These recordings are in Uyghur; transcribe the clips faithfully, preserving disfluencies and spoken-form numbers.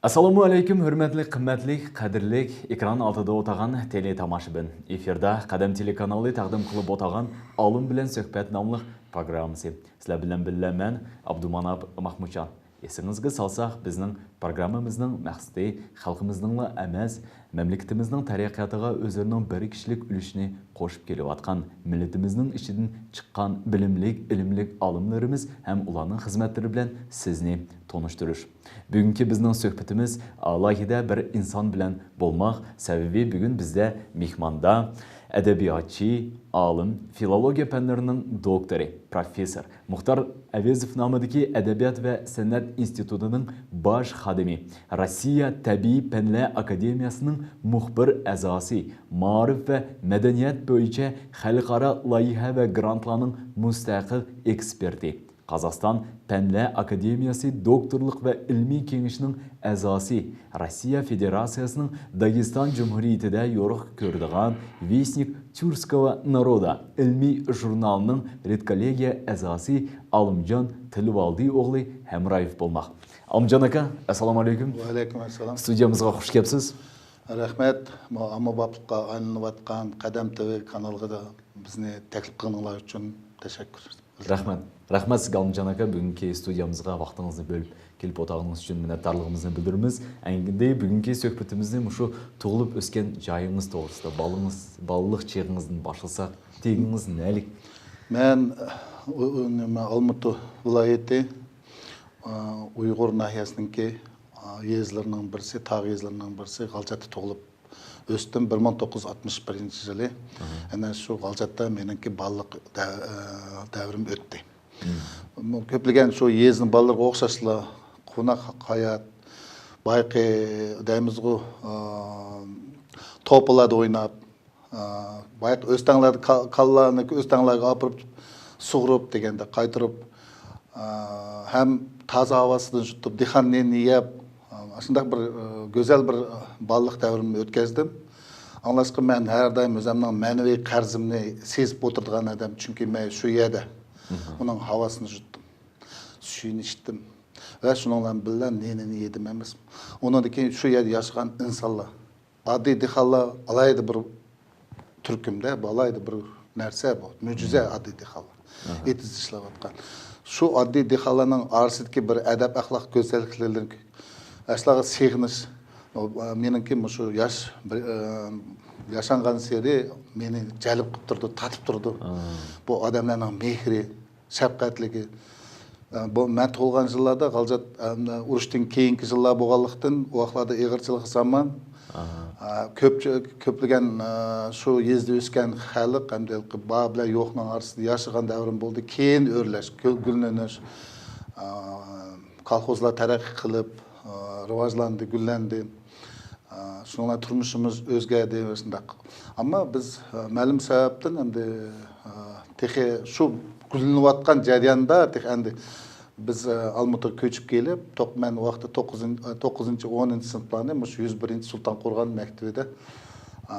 ئەسسالامۇ ئەلەيكۇم، ھۆرمەتلىك، قىممەتلىك، قەدىرلىك ئېكران ئالدىدا ئولتۇرغان تېلېتاماشىبىن. ئېفىردا قەدەم تېلېكانالى تەقدىم قىلىپ ئولتۇرغان ئالىم بىلەن سۆھبەت ناملىق پروگراممىسى. سىلەر بىلەن بىللە مەن، ئابدۇماناپ ماخمۇتجان. ئېسىڭىزگە سالساق، بىزنىڭ پروگراممىمىزنىڭ مەقسىتى خەلقىمىزنىڭلا ئەمەس، مەملىكىتىمىزنىڭ تەرەققىياتىغا ئۆزلىرىنىڭ بىر كىشىلىك ئۈلۈشىنى قوشۇپ كېلىۋاتقان مىللىتىمىزنىڭ ئىچىدىن چىققان بىلىملىك، ئىلىملىك ئالىملىرىمىز ھەم ئۇلارنىڭ خىزمەتلىرى بىلەن سىزنى تونۇشتۇرۇش. بۈگۈنكى بىزنىڭ سۆھبىتىمىز ئالاھىدە بىر ئىنسان بىلەن بولماق، سەۋەبى بۈگۈن بىزدە مېھماندا ئەدەبىياتچى، ئالىم، فىلولوگىيە پەنلىرىنىڭ دوكتورى، پروفېسسور مۇختار ئەۋېزوف نامىدىكى ئەدەبىيات ۋە سەنئەت ئىنستىتۇتىنىڭ باش خادىمى، روسىيە تەبىئىي پەنلەر ئاكادېمىيەسىنىڭ مۇخبىر ئەزاسى، مائارىپ ۋە مەدەنىيەت بويىچە خەلقئارا لايىھە ۋە گرانتلارنىڭ مۇستەقىل ئېكسپېرتى، قازاقىستان پەنلەر ئاكادېمىيەسى دوكتورلۇق ۋە ئىلمىي كېڭىشىنىڭ ئەزاسى، روسىيە فېدېراتسىيەسىنىڭ داگېستان جۇمھۇرىيىتىدە يورۇق كۆرىدىغان ۋېستنىك تيۇركسكوۋا نارودا ئىلمىي ژۇرنالىنىڭ رېدكوللېگىيە ئەزاسى ئالىمجان تىلىۋالدى ئوغلى ھەمرايېف بولماق. ئالىمجان ئاكا، ئەسسالامۇ ئەلەيكۇم. ۋەئەلەيكۇم ئەسسالام. ستۇدىيەمىزغا خۇش كەپسىز. رەھمەت، مۇ-، ئاممىبابلىققا ئايلىنىۋاتقان قەدەم تىۋى كانالىغا بىزنى تەكلىپ قىلغىنىڭلار ئۈچۈن تەشەككۈر. رەھمەت. رەھمەت سىزگە، ئالىمجان ئاكا، بۈگۈنكى ستۇدىيەمىزغا ۋاقتىڭىزنى بۆلۈپ كېلىپ ئولتۇرغىنىڭىز ئۈچۈن مىننەتدارلىقىمىزنى بىلدۈرىمىز. ئەمدى بۈگۈنكى سۆھبىتىمىزنى مۇشۇ تۇغۇلۇپ ئۆسكەن جايىڭىز توغرىسىدا، بالىڭىز، بالىلىق چېغىڭىزدىن باشلىساق، تېگىڭىز نەلىك؟ مەن، ئۇ، ئۇ، نېمە، ئالمۇتا ۋىلايىتى، ئا، ئۇيغۇر ناھىيەسىنىڭكى، ئا، يېزىلىرىنىڭ بىرسى، تاغ يېزىلىرىنىڭ بىرسى، غالجاتتا تۇغۇلۇپ ئۆستۈم. بىر مىڭ توققۇز يۈز ئاتمىش بىرىنچى يىلى ئەنە شۇ غالجاتتا مېنىڭكى بالىلىق دە-، ئە، دەۋرىم ئۆتتى. مم. كۆپلىگەن شۇ يېزىنىڭ بالىلىرىغا ئوخشاشلا قوناق ھايات، بايىقى دەيمىزغۇ، ئا، توپىلاردا ئويناپ، ئا، بايىقى ئۆستەڭلەردە كا-، كالىلارنى ئۆستەڭلەرگە ئاپىرىپ سۇغۇرۇپ دېگەندە قايتۇرۇپ، ئا، ھەم تازا ھاۋاسىدىن يۇتۇپ، دېھقان نېنىنى يەپ، ئا، شۇنداق بىر، ئا، گۈزەل بىر، ئا، بالىلىق دەۋرىمنى ئۆتكەزدىم. ئاڭلاشقا مەن ھەر دائىم ئۆزۈمنىڭ مەنىۋى قەرزىمنى سېزىپ ئولتۇرىدىغان ئادەم، چۈنكى مەن شۇ يەردە ئۇنىڭ ھاۋاسىنى يۇتتۇم، سۈيىنى ئىچتىم ۋە شۇنىڭ بىلەن بىللە نېنىنى يېدىم ئەمەس. ئۇنىڭدىن كېيىن شۇ يەردە ياشىغان ئىنسانلار، ئاددىي دېھقانلار ئالاھىدە بىر تۈركۈمدە، بۇ ئالاھىدە بىر نەرسە بۇ، مۆجىزە ئاددىي دېھقانلار. ئېتىز ئىشلەۋاتقان. شۇ ئاددىي دېھقانلارنىڭ ئارىسىدىكى بىر ئەدەپ-ئەخلاق گۈزەللىكلىرىنى ئاشۇلارغا سېغىنىش، مېنىڭكى مۇشۇ ياش، بىر، ئە، ياشانغانسېرى مېنى جەلپ قىلىپ تۇرىدۇ، تارتىپ تۇرىدۇ. بۇ ئادەملەرنىڭ مېھرى، شەپقەتلىكى. ئە، بۇ مەن تۇغۇلغان يىللاردا غالجات، ئە، ئۇرۇشتىن كېيىنكى يىللار بولغانلىقتىن، ئۇ ۋاقىتلاردا ئېغىرچىلىق زامان. ئە، كۆپ، كۆپلىگەن، ئە، شۇ يېزىدا ئۆسكەن خەلق ھەمدە بار بىلەن يوقنىڭ ئارىسىدا ياشىغان دەۋرىم بولدى. كېيىن ئۆرلەش، گۈل-، گۈللىنىش، ئە، كالخوزلار تەرەققىي قىلىپ، ئە، راۋاجلاندى، گۈللەندى. ئا، شۇنىڭ بىلەن تۇرمۇشىمىز ئۆزگەردى ۋە شۇنداق. ئەمما بىز، ئا، مەلۇم سەۋەبتىن ئەمدى، ئا، تېخى شۇ گۈللىنىۋاتقان جەرياندا تېخى ئەمدى بىز، ئا، ئالمۇتىغا كۆچۈپ كېلىپ، توق-، مەن ۋاقتى توققۇزىنچى، ئا، توققۇزىنچى، ئونىنچى سىنىپلارنى مۇشۇ يۈز بىرىنچى سۇلتان قورغان مەكتىۋىدە، ئا،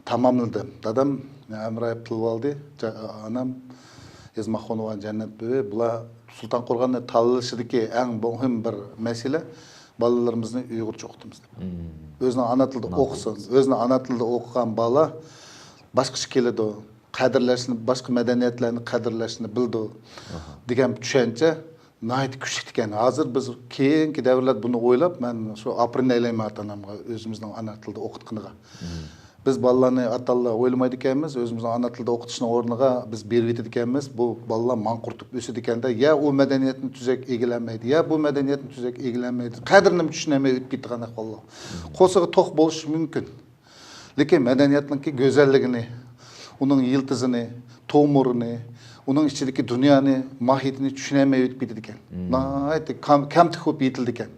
تاماملىدىم. دادام ھەمرايىپ تىلىۋالدى، جا-، ئانام يېزماخۇنوۋا جەننەت بۈۋى، بۇلار سۇلتان قورغاننى تاللىشىدىكى ئەڭ مۇھىم بىر مەسىلە، بالىلىرىمىزنى ئۇيغۇرچە ئوقۇتىمىز دەپ. ئۆزىنىڭ ئانا تىلىدا ئوقۇسۇن. ئۆزىنىڭ ئانا تىلىدا ئوقۇغان بالا باشقىچە كېلىدۇ. قەدىرلەشنى، باشقا مەدەنىيەتلەرنى قەدىرلەشنى بىلىدۇ دېگەن چۈشەنچە ناھايىتى كۈچلۈك ئىكەن. ھازىر بىز كېيىنكى دەۋرلەردە بۇنى ئويلاپ، مەن شۇ ئاپىرىن ئەيلەيمەن ئاتا-ئانامغا ئۆزىمىزنىڭ ئانا تىلىدا ئوقۇتقىنىغا. بىز بالىلارنى ئاتا-ئانىلار ئويلىمايدىكەنمىز، ئۆزىمىزنىڭ ئانا تىلىدا ئوقۇتۇشنىڭ ئورنىغا بىز بېرىۋېتىدىكەنمىز. بۇ بالىلار ماڭقۇرتۇپ ئۆسىدىكەندە، يا ئۇ مەدەنىيەتنى تۈزەك ئىگىلەلمەيدۇ، يا بۇ مەدەنىيەتنى تۈزەك ئىگىلەلمەيدۇ. قەدرىنىمۇ چۈشىنەلمەي ئۆتۈپ كېتىدىغان ئەھۋاللار. قورسىقى توق بولۇشى مۇمكىن. لېكىن مەدەنىيەتنىڭكى گۈزەللىكىنى، ئۇنىڭ يىلتىزىنى، تومۇرىنى، ئۇنىڭ ئىچىدىكى دۇنيانى، ماھىيىتىنى چۈشىنەلمەي ئۆتۈپ كېتىدىكەن. ناھايىتى كەم-، كەمتۈك بولۇپ يېتىلىدىكەن.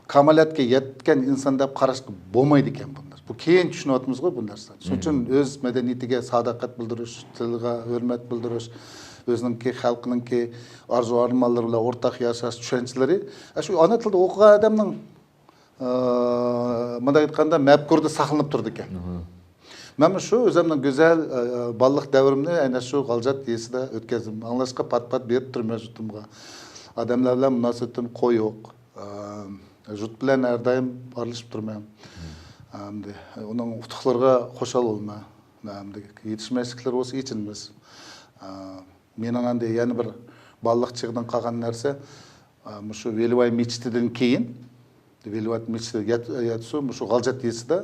كامالەتكە يەتكەن ئىنسان دەپ قاراشقا بولمايدىكەن بۇ نەرسە. بۇ كېيىن چۈشىنىۋاتىمىزغۇ بۇ نەرسىنى. شۇنىڭ ئۈچۈن ئۆز مەدەنىيىتىگە ساداقەت بىلدۈرۈش، تىلىغا ھۆرمەت بىلدۈرۈش، ئۆزىنىڭكى خەلقىنىڭكى ئارزۇ-ئارمانلىرى بىلەن ئورتاق ياشاش چۈشەنچىلىرى، ئە، شۇ ئانا تىلدا ئوقۇغان ئادەمنىڭ، ئە، مۇنداق ئېيتقاندا، مەپكۇرىدا ساقلىنىپ تۇرىدىكەن. مەنمۇ شۇ ئۆزۈمنىڭ گۈزەل، ئە، بالىلىق دەۋرىمنى ئەنە شۇ غالجات يېزىسىدا ئۆتكەزدىم. ئاڭلاشقا پات-پات بېرىپ تۇرىمەن يۇرتۇمغا. ئادەملەر بىلەن مۇناسىۋىتىم قويۇق. ئە، جۇت بىلەن ھەر دائىم ئارىلىشىپ تۇرىمەن. ئەمدى ئۇنىڭ ئۇتۇقلىرىغا خۇشال بولىمەن. ئەمدى يېتىشمەسلىكلىرى بولسا ئېچىنىمىز. مېنىڭ ئەمدى يەنە بىر بالىلىق چېغىدىن قالغان نەرسە، مۇشۇ ۋېلىۋاي مېچىتىدىن كېيىن، ۋېلىۋاي مېچىتى يەت-، يەتسۇ، مۇشۇ غالجات يېزىسىدا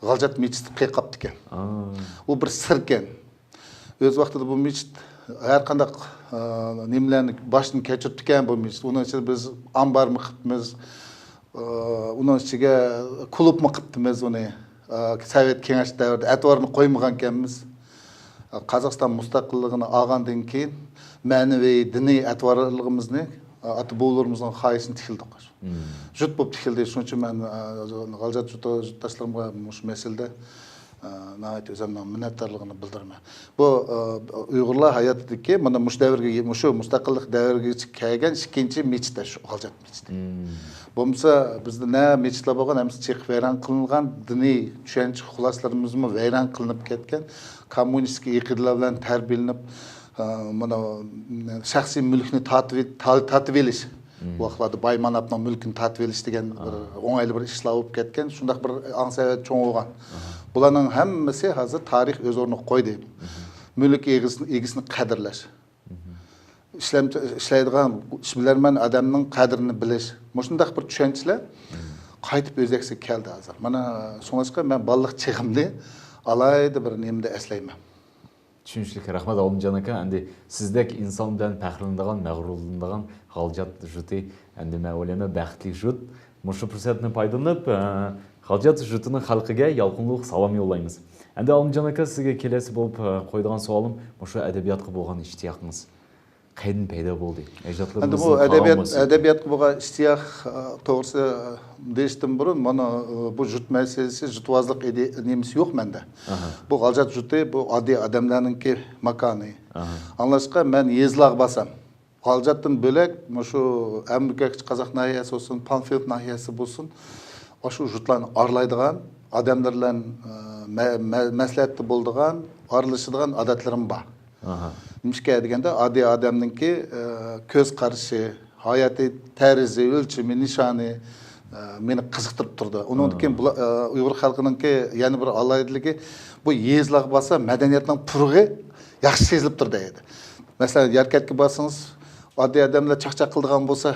غالجات مېچىتى قېقىپتىكەن. ئۇ بىر سىركەن. ئۆز ۋاقتىدا بۇ مېچىت ھەر قانداق، ئە، نېمىلەرنى باشتىن كەچۈرۈپتىكەن بۇ مېچىت. ئۇنىڭ ئىچىدە بىز ئامبارمۇ قىپتىمىز، ئە، ئۇنىڭ ئىچىگە كۇلۇبمۇ قىپتىمىز ئۇنى. ئە، سوۋېت كېڭەش دەۋرىدە ئەتىۋارنى قويمىغانكەنمىز. ئە، قازاقىستان مۇستەقىللىقىنى ئالغاندىن كېيىن مەنىۋى، دىنىي ئەتىۋارلىقىمىزنى، ئە، ئاتا بوۋىلىرىمىزنىڭ خاھىشىنى تىكلىدۇق. جۇت بولۇپ تىكىلدى. شۇنىڭ ئۈچۈن مەن، ئە، غالجات جۇت-، جۇتداشلىرىمغا مۇشۇ مەسىلىدە، ئە، ناھايىتى ئۆزۈمنىڭ مىننەتدارلىقىنى بىلدۈرىمەن. بۇ، ئە، ئۇيغۇرلار ھاياتىدىكى مانا مۇشۇ دەۋرگە، مۇشۇ مۇستەقىللىق دەۋرىگىچە كەلگەن ئىككىنچى مېچىت شۇ غالجات مېچىتى. بولمىسا بىزدە نە مېچىتلار بولغان، ھەممىسى چېقىپ ۋەيران قىلىنغان، دىنىي چۈشەنچە خۇلاسىلىرىمىزمۇ ۋەيران قىلىنىپ كەتكەن، كوممۇنىستىك ئېقىدىلار بىلەن تەربىيەلىنىپ، ئە، مانا، شەخسىي مۈلۈكنى تارتىۋ-، تار-، تارتىۋېلىش. بۇ ۋاقىتلاردا باي ماناپنىڭ مۈلكىنى تارتىۋېلىش دېگەن بىر ئوڭايلى بىر ئىشلار بولۇپ كەتكەن. شۇنداق بىر ئاڭ سەۋەب چوڭ بولغان. بۇلارنىڭ ھەممىسى ھازىر تارىخ ئۆز ئورنىغا قويدى. مۈلۈك ئىگىسىنى، ئىگىسىنى قەدىرلەش. ئىشلەمچى، ئىشلەيدىغان ئىشبىلەرمەن ئادەمنىڭ قەدرىنى بىلىش. مۇشۇنداق بىر چۈشەنچىلەر قايتىپ ئۆز ئەكسىگە كەلدى ھازىر. مانا شۇڭلاشقا مەن بالىلىق چېغىمنى ئالاھىدە بىر نېمىدە ئەسلەيمەن. چۈشىنىشلىك. رەھمەت، ئالىمجان ئاكا. ئەمدى سىزدەك ئىنسان بىلەن پەخىرلىنىدىغان، مەغرۇرلىنىدىغان غالجات جۇتى، ئەمدى مەن ئويلايمەن، بەختلىك جۇت. مۇشۇ پۇرسەتنى پايدىلىنىپ، ئە، غالجات جۇتىنىڭ خەلقىگە يالقۇنلۇق سالام يوللايمىز. ئەمدى ئالىمجان ئاكا، سىزگە كېلەسى بولۇپ، ئە، قويىدىغان سوئالىم مۇشۇ ئەدەبىياتقا بولغان ئىشتىياقىڭىز قەيەردىن پەيدا بولدى؟ ئەندى بۇ ئەجدادلىرىمىزنىڭ ئەدەبىيات، قالغان بولسا. ئەدەبىياتقا بولغان ئىشتىياق، ئە، توغرىسى، ئە، دېيىشتىن بۇرۇن، مانا، ئە، بۇ جۇت مەسىلىسى، جۇتۋازلىق ئىدى-، نېمىسى يوق مەندە. بۇ غالجات جۇتى، بۇ ئاددىي ئادەملەرنىڭكى ماكانى. ئاڭلاشقا، مەن يېزىلارغا بارسام، غالجاتتىن بۆلەك، مۇشۇ ئەمدىكى قازاق ناھىيەسى بولسۇن، پانفىلوف ناھىيەسى بولسۇن، ئاشۇ جۇتلارنى ئارىلايدىغان، ئادەملەر بىلەن، ئە، مە-، مە-، مەسلىھەتتە بولىدىغان، ئارىلىشىدىغان ئادەتلىرىم بار. نېمىشقا دېگەندە، ئاددىي ئادەمنىڭكى، ئە، كۆز قارىشى، ھاياتىي تەرزى، ئۆلچىمى، نىشانى، ئە، مېنى قىزىقتۇرۇپ تۇرىدۇ. ئۇنىڭدىن كېيىن بۇلا-، ئە، ئۇيغۇر خەلقىنىڭكى يەنە بىر ئالاھىدىلىكى، بۇ يېزىلارغا بارسا مەدەنىيەتنىڭ پۇرىقى ياخشى سېزىلىپ تۇرىدۇ. مەسىلەن، يەركەنتكە بارسىڭىز، ئاددىي ئادەملەر چاقچاق قىلىدىغان بولسا،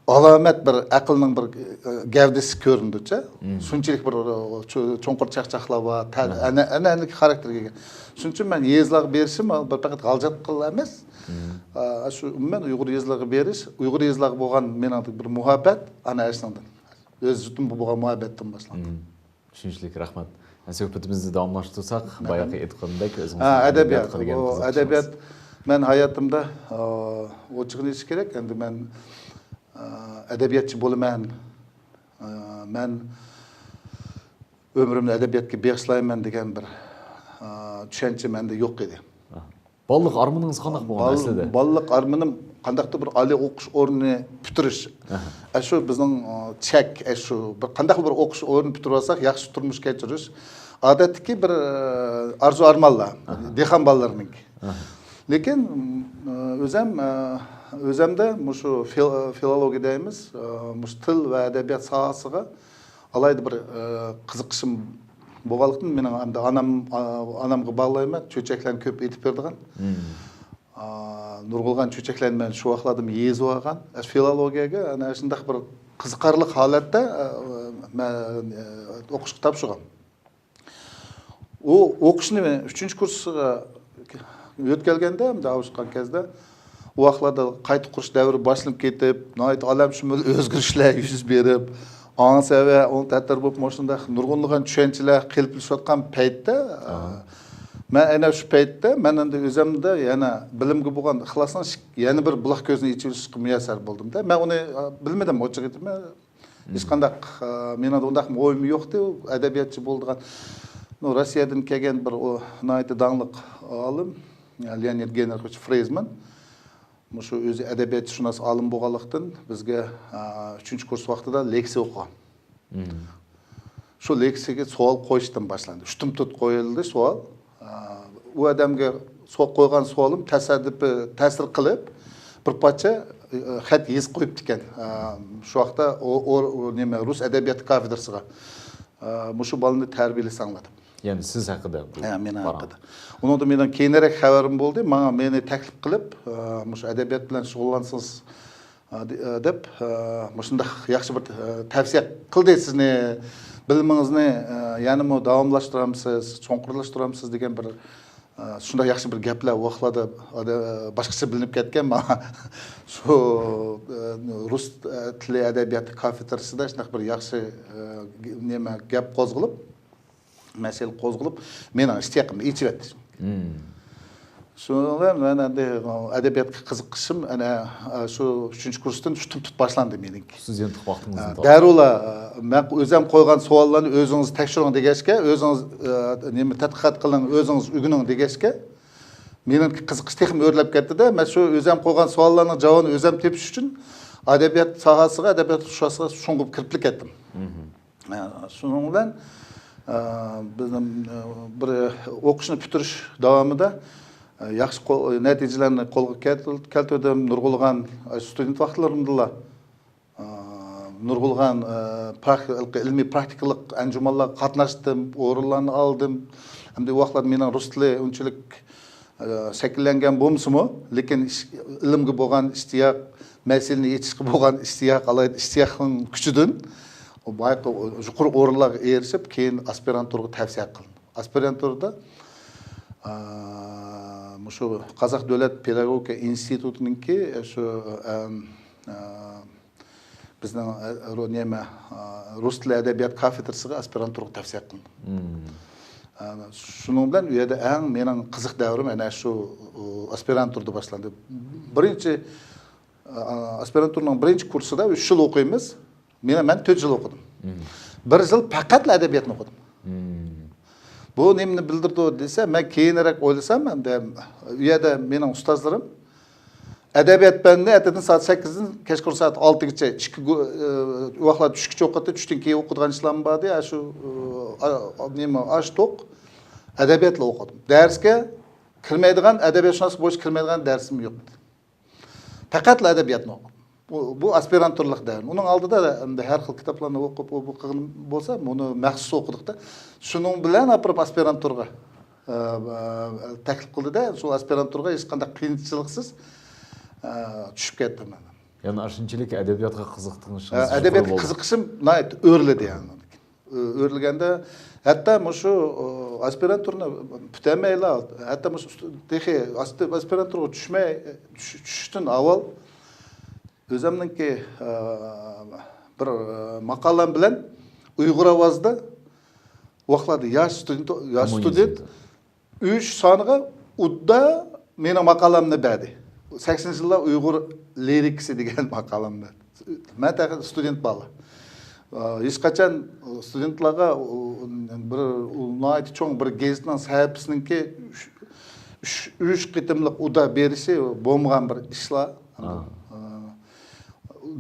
ئالامەت بىر ئەقىلنىڭ بىر، ئە، گەۋدىسى كۆرۈنىدۇچە. شۇنچىلىك بىر، ئە، چو-، چوڭقۇر چاقچاقلار بار، تە-، ئەنە-، ئەنئەنىلىك خاراكتېرگە ئىگە. شۇنىڭ ئۈچۈن مەن يېزىلارغا بېرىشىم بىر پەقەت غالجاتقىلا ئەمەس. ئا، شۇ ئومۇمەن ئۇيغۇر يېزىلىرىغا بېرىش، ئۇيغۇر يېزىلارغا بولغان مېنىڭ بىر مۇھەببەت، ئانا ئەشنىڭدىن. ئۆز جۇتۇمغا بولغان مۇھەببەتتىن باشلاندى. چۈشىنىشلىك، رەھمەت. سۆھبىتىمىزنى داۋاملاشتۇرساق، بايىقى ئېيتقىنىمدەك، ئۆزىڭىزنىڭ ھە، ئەدەبىياتقا ئەدەبىيات. دېگەن بۇ قىزىقىشىڭىز. ئەدەبىيات، مەن ھاياتىمدا، ئا، ئوچۇقىنى ئېيتىش كېرەك، ئەمدى مەن، ئا، ئەدەبىياتچى بولىمەن، ئا، مەن ئۆمرۈمنى ئەدەبىياتقا بېغىشلايمەن دېگەن بىر، ئا، چۈشەنچە مەندە يوق ئىدى. بالىلىق ئارمىنىڭىز قانداق بولغان ئەسلىدە؟ بالىلىق ئارمىنىم قانداقتۇر بىر ئالىي ئوقۇش ئورنىنى پۈتتۈرۈش. ئەشۇ بىزنىڭ، ئا، چەك، ئەشۇ بىر قانداقلا بىر ئوقۇش ئورنىنى پۈتتۈرۈپ ئالساق، ياخشى تۇرمۇش كەچۈرۈش. ئادەتتىكى بىر، ئا، ئارزۇ ئارمانلار، دېھقان بالىلىرىنىڭكى. لېكىن، ئا، ئۆزەم، ئا، ئۆزەمدە مۇشۇ فىل-، فىلولوگىيە دەيمىز، ئا، مۇشۇ تىل ۋە ئەدەبىيات ساھەسىگە ئالاھىدە بىر، ئە، قىزىقىشىم بولغانلىقتىن، مېنىڭ ئەمدى ئانام، ئا-، ئانامغا باغلايمەن، چۆچەكلەرنى كۆپ ئېتىپ بېرىدىغان. ئا، نۇرغۇنلىغان چۆچەكلەرنى مەن شۇ ۋاقىتلاردىمۇ يېزىۋالغان. ئەشۇ فىلولوگىيەگە ئەنە شۇنداق بىر قىزىقارلىق ھالەتتە، ئە، مەن، ئە، ئوقۇشقا تاپشۇرغان. ئۇ ئوقۇشنى ئۈچىنچى كۇرسقا يۆتكەلگەندە، ئەمدى ئاۋۇشقان كەزدە، ئۇ ۋاقىتلاردا قايتا قۇرۇش دەۋرى باشلىنىپ كېتىپ، ناھايىتى ئالەمشۇمۇل ئۆزگىرىشلەر يۈز بېرىپ، ئاڭ سەۋە، ئوڭ تەتۈر بولۇپ، مۇشۇنداق نۇرغۇنلىغان چۈشەنچىلەر قېلىپلىشىۋاتقان پەيتتە، مەن ئەنە شۇ پەيتتە، مەن ئەمدى ئۆزۈمدە يەنە بىلىمگە بولغان ئىخلاسنىڭ شىك-، يەنە بىر بۇلاق كۆزىنى ئېچىۋېلىشقا مۇيەسسەر بولدۇم-دە. مەن ئۇنى، بىلمىدىم، ئوچۇق ئېيتىمەن. ھېچقانداق، ئا، مېنىڭ ئۇنداق ئويۇم يوقتى، ئەدەبىياتچى بولىدىغان. نو، روسىيەدىن كەلگەن بىر ئۇ ناھايىتى داڭلىق ئالىم، لېئونىد گېنرىخوۋىچ فرېيزمان. مۇشۇ ئۆزى ئەدەبىياتشۇناس ئالىم بولغانلىقتىن، بىزگە، ئا، ئۈچىنچى كۇرس ۋاقتىدا لېكسىيە ئوقۇغان. شۇ لېكسىيەگە سوئال قويۇشتىن باشلاندى. ئۈچ تۈپ قويۇلدى سوئال. ئا، ئۇ ئادەمگە سو-، قويغان سوئالىم تەسادىپىي تەسىر قىلىپ، بىر پارچە خەت يېزىپ قويۇپتىكەن. ئە، شۇ ۋاقىتتا ئۇ، ئۇ، ئۇ نېمە، رۇس ئەدەبىياتى كافېدرىسىغا، ئە، مۇشۇ بالىنى تەربىيەلىسەڭلار دەپ. يەنى سىز ھەققىدە بۇ ھە، مېنىڭ پاراڭ. ھەققىدە. ئۇنىڭدا مېنىڭ كېيىنرەك خەۋىرىم بولدى. ماڭا مېنى تەكلىپ قىلىپ، ئە، مۇشۇ ئەدەبىيات بىلەن شۇغۇللانسىڭىز، ئە، دە-، ئە، دەپ، ئە، مۇشۇنداق ياخشى بىر، ئە، تەۋسىيە قىلدى. سىزنى، بىلىمىڭىزنى، ئە، يەنىمۇ داۋاملاشتۇرامسىز، چوڭقۇرلاشتۇرامسىز دېگەن بىر، ئە، شۇنداق ياخشى بىر گەپلەر ئۇ ۋاقىتلاردا ئادە-، باشقىچە بىلىنىپ كەتكەن ماڭا. شۇ، ئە، رۇس، ئە، تىلى ئەدەبىياتى كافېدرىسىدا شۇنداق بىر ياخشى، ئە، نېمە، گەپ قوزغىلىپ، مەسىلە قوزغىلىپ، مېنىڭ ئىشتىياقىمنى ئېچىۋەتتى. شۇنىڭ بىلەن مەن ئەمدى ئەدەبىياتقا قىزىقىشىم ئەنە شۇ ئۈچىنچى كۇرستىن شۇ تۇمتۇت باشلاندى مېنىڭكى. ستۇدېنتلىق ۋاقتىڭىزدىن تارتىپ. دەرۇلا مەن ئۆزۈم قويغان سوئاللارنى ئۆزىڭىز تەكشۈرۈڭ دېگەچكە، ئۆزىڭىز، ئە، نېمە، تەتقىقات قىلىڭ، ئۆزىڭىز ئۆگىنىڭ دېگەچكە، مېنىڭكى قىزىقىش تېخىمۇ ئۆرلەپ كەتتىدە. مەن شۇ ئۆزۈم قويغان سوئاللارنىڭ جاۋابىنى ئۆزۈم تېپىش ئۈچۈن ئەدەبىيات ساھەسىگە، ئەدەبىيات ئۇقۇشىغا چوڭقۇرۇپ كىرىپ كەتتىم. ئە، شۇنىڭ بىلەن، ئە، بىزنىڭ، ئە، بىر ئوقۇشنى پۈتتۈرۈش داۋامىدا، ئە، ياخشى قول-، نەتىجىلەرنى قولغا كەلتۈر-، كەلتۈردۈم. نۇرغۇنلىغان، ئە، ستۇدېنت ۋاقىتلىرىمدىلا، ئە، نۇرغۇنلىغان، ئە، پراك-، ئىلمىي پراكتىكىلىق ئەنجۇمانلارغا قاتناشتىم، ئورۇنلارنى ئالدىم. ھەمدە ئۇ ۋاقىتلاردا مېنىڭ رۇس تىلى ئۇنچىلىك ئە، شەكىللەنگەن بولمىسىمۇ، لېكىن ئىش-، ئىلىمگە بولغان ئىشتىياق، مەسىلىنى ئېچىشقا بولغان ئىشتىياق، ئالاھىدە ئىشتىياقنىڭ كۈچىدىن بايىقى يۇقىرى ئورۇنلارغا ئېرىشىپ، كېيىن ئاسپىرانتۇرغا تەۋسىيە قىلىندى. ئاسپىرانتۇردا، ئە، مۇشۇ قازاق دۆلەت پېداگوگىكا ئىنستىتۇتىنىڭكى شۇ، ئە، ئە، بىزنىڭ، ئە، رۇ-، نېمە، ئە، رۇس تىلى ئەدەبىيات كافېدرىسىغا ئاسپىرانتۇرغا تەۋسىيە قىلىندىم. ئە، شۇنىڭ بىلەن ئۇ يەردە ئەڭ مېنىڭ قىزىق دەۋرىم ئەنە شۇ، ئۇ، ئاسپىرانتۇردا باشلاندى. بىرىنچى، ئە، ئاسپىرانتۇرنىڭ بىرىنچى كۇرسىدا ئۈچ يىل ئوقۇيمىز. مېنى، مەن تۆت يىل ئوقۇدۇم. بىر يىل پەقەتلا ئەدەبىياتنى ئوقۇدۇم. بۇ نېمىنى بىلدۈرىدۇ دېسە، مەن كېيىنرەك ئويلىسام، ئەمدى ئۇ يەردە مېنىڭ ئۇستازلىرىم ئەدەبىيات پەنىنى ئەتىدىن سائەت سەككىزدىن كەچقۇرۇن سائەت ئالتىگىچە، ئىككى گۇ-، ئە، ۋاقىتلار چۈشكىچە ئوقۇتتى، چۈشتىن كېيىن ئوقۇيدىغان ئىشلارمۇ باردى. ئە، شۇ، ئە، ئا-، نېمە، ئاش توق ئەدەبىياتلا ئوقۇدۇم. دەرسكە كىرمەيدىغان، ئەدەبىياتشۇناسلىق بويىچە كىرمەيدىغان دەرسىم يوق. پەقەتلا ئەدەبىياتنى ئوقۇدۇم. بۇ، بۇ ئاسپىرانتۇرلۇق دەۋرىم. ئۇنىڭ ئالدىدا ئەمدى ھەر خىل كىتابلارنى ئوقۇپ، ئۇ، بۇ قىلغىنىم بولسا، بۇنى مەخسۇس ئوقۇدۇق-تا. شۇنىڭ بىلەن ئاپىرىپ ئاسپىرانتۇرغا، ئە، ئە، تەكلىپ قىلدى-دە، شۇ ئاسپىرانتۇرغا ھېچقانداق قىيىنچىلىقسىز، ئە، چۈشۈپ كەتتىم مەن. يەنى ئاشۇنچىلىك ئەدەبىياتقا قىزىقتىڭىز. ئە، ئەدەبىياتقا قىزىقىشىم ناھايىتى ئۆرلىدى، يەنى. ئۆ-، ئۆرلىگەندە، ھەتتا مۇشۇ، ئۇ، ئاسپىرانتۇرنى پۈتەلمەيلا، ھەتتا مۇشۇ ئۇست-، تېخى ئاست-، ئاسپىرانتۇرغا چۈشمەي، چۈش-، چۈشۈشتىن ئاۋۋال ئۆزۈمنىڭكى، ئە، بىر، ئە، ماقالەم بىلەن ئۇيغۇر ئاۋازىدا ۋاقىتلاردا ياش ستۇدېنت، ياش ستۇدېنت ئۈچ سانىغا ئۇدا مېنىڭ ماقالەمنى بەردى. سەكسىنىنچى يىللار ئۇيغۇر لىرىكىسى دېگەن ماقالەمنى. مەن تېخى ستۇدېنت بالا. ئا، ھېچقاچان ستۇدېنتلارغا، ئۇ، بىر، ئۇ، ناھايىتى چوڭ بىر گېزىتنىڭ سەھىپىسىنىڭكى ئۈچ، ئۈچ، ئۈچ قېتىملىق ئۇدا بېرىشى بولمىغان بىر ئىشلار.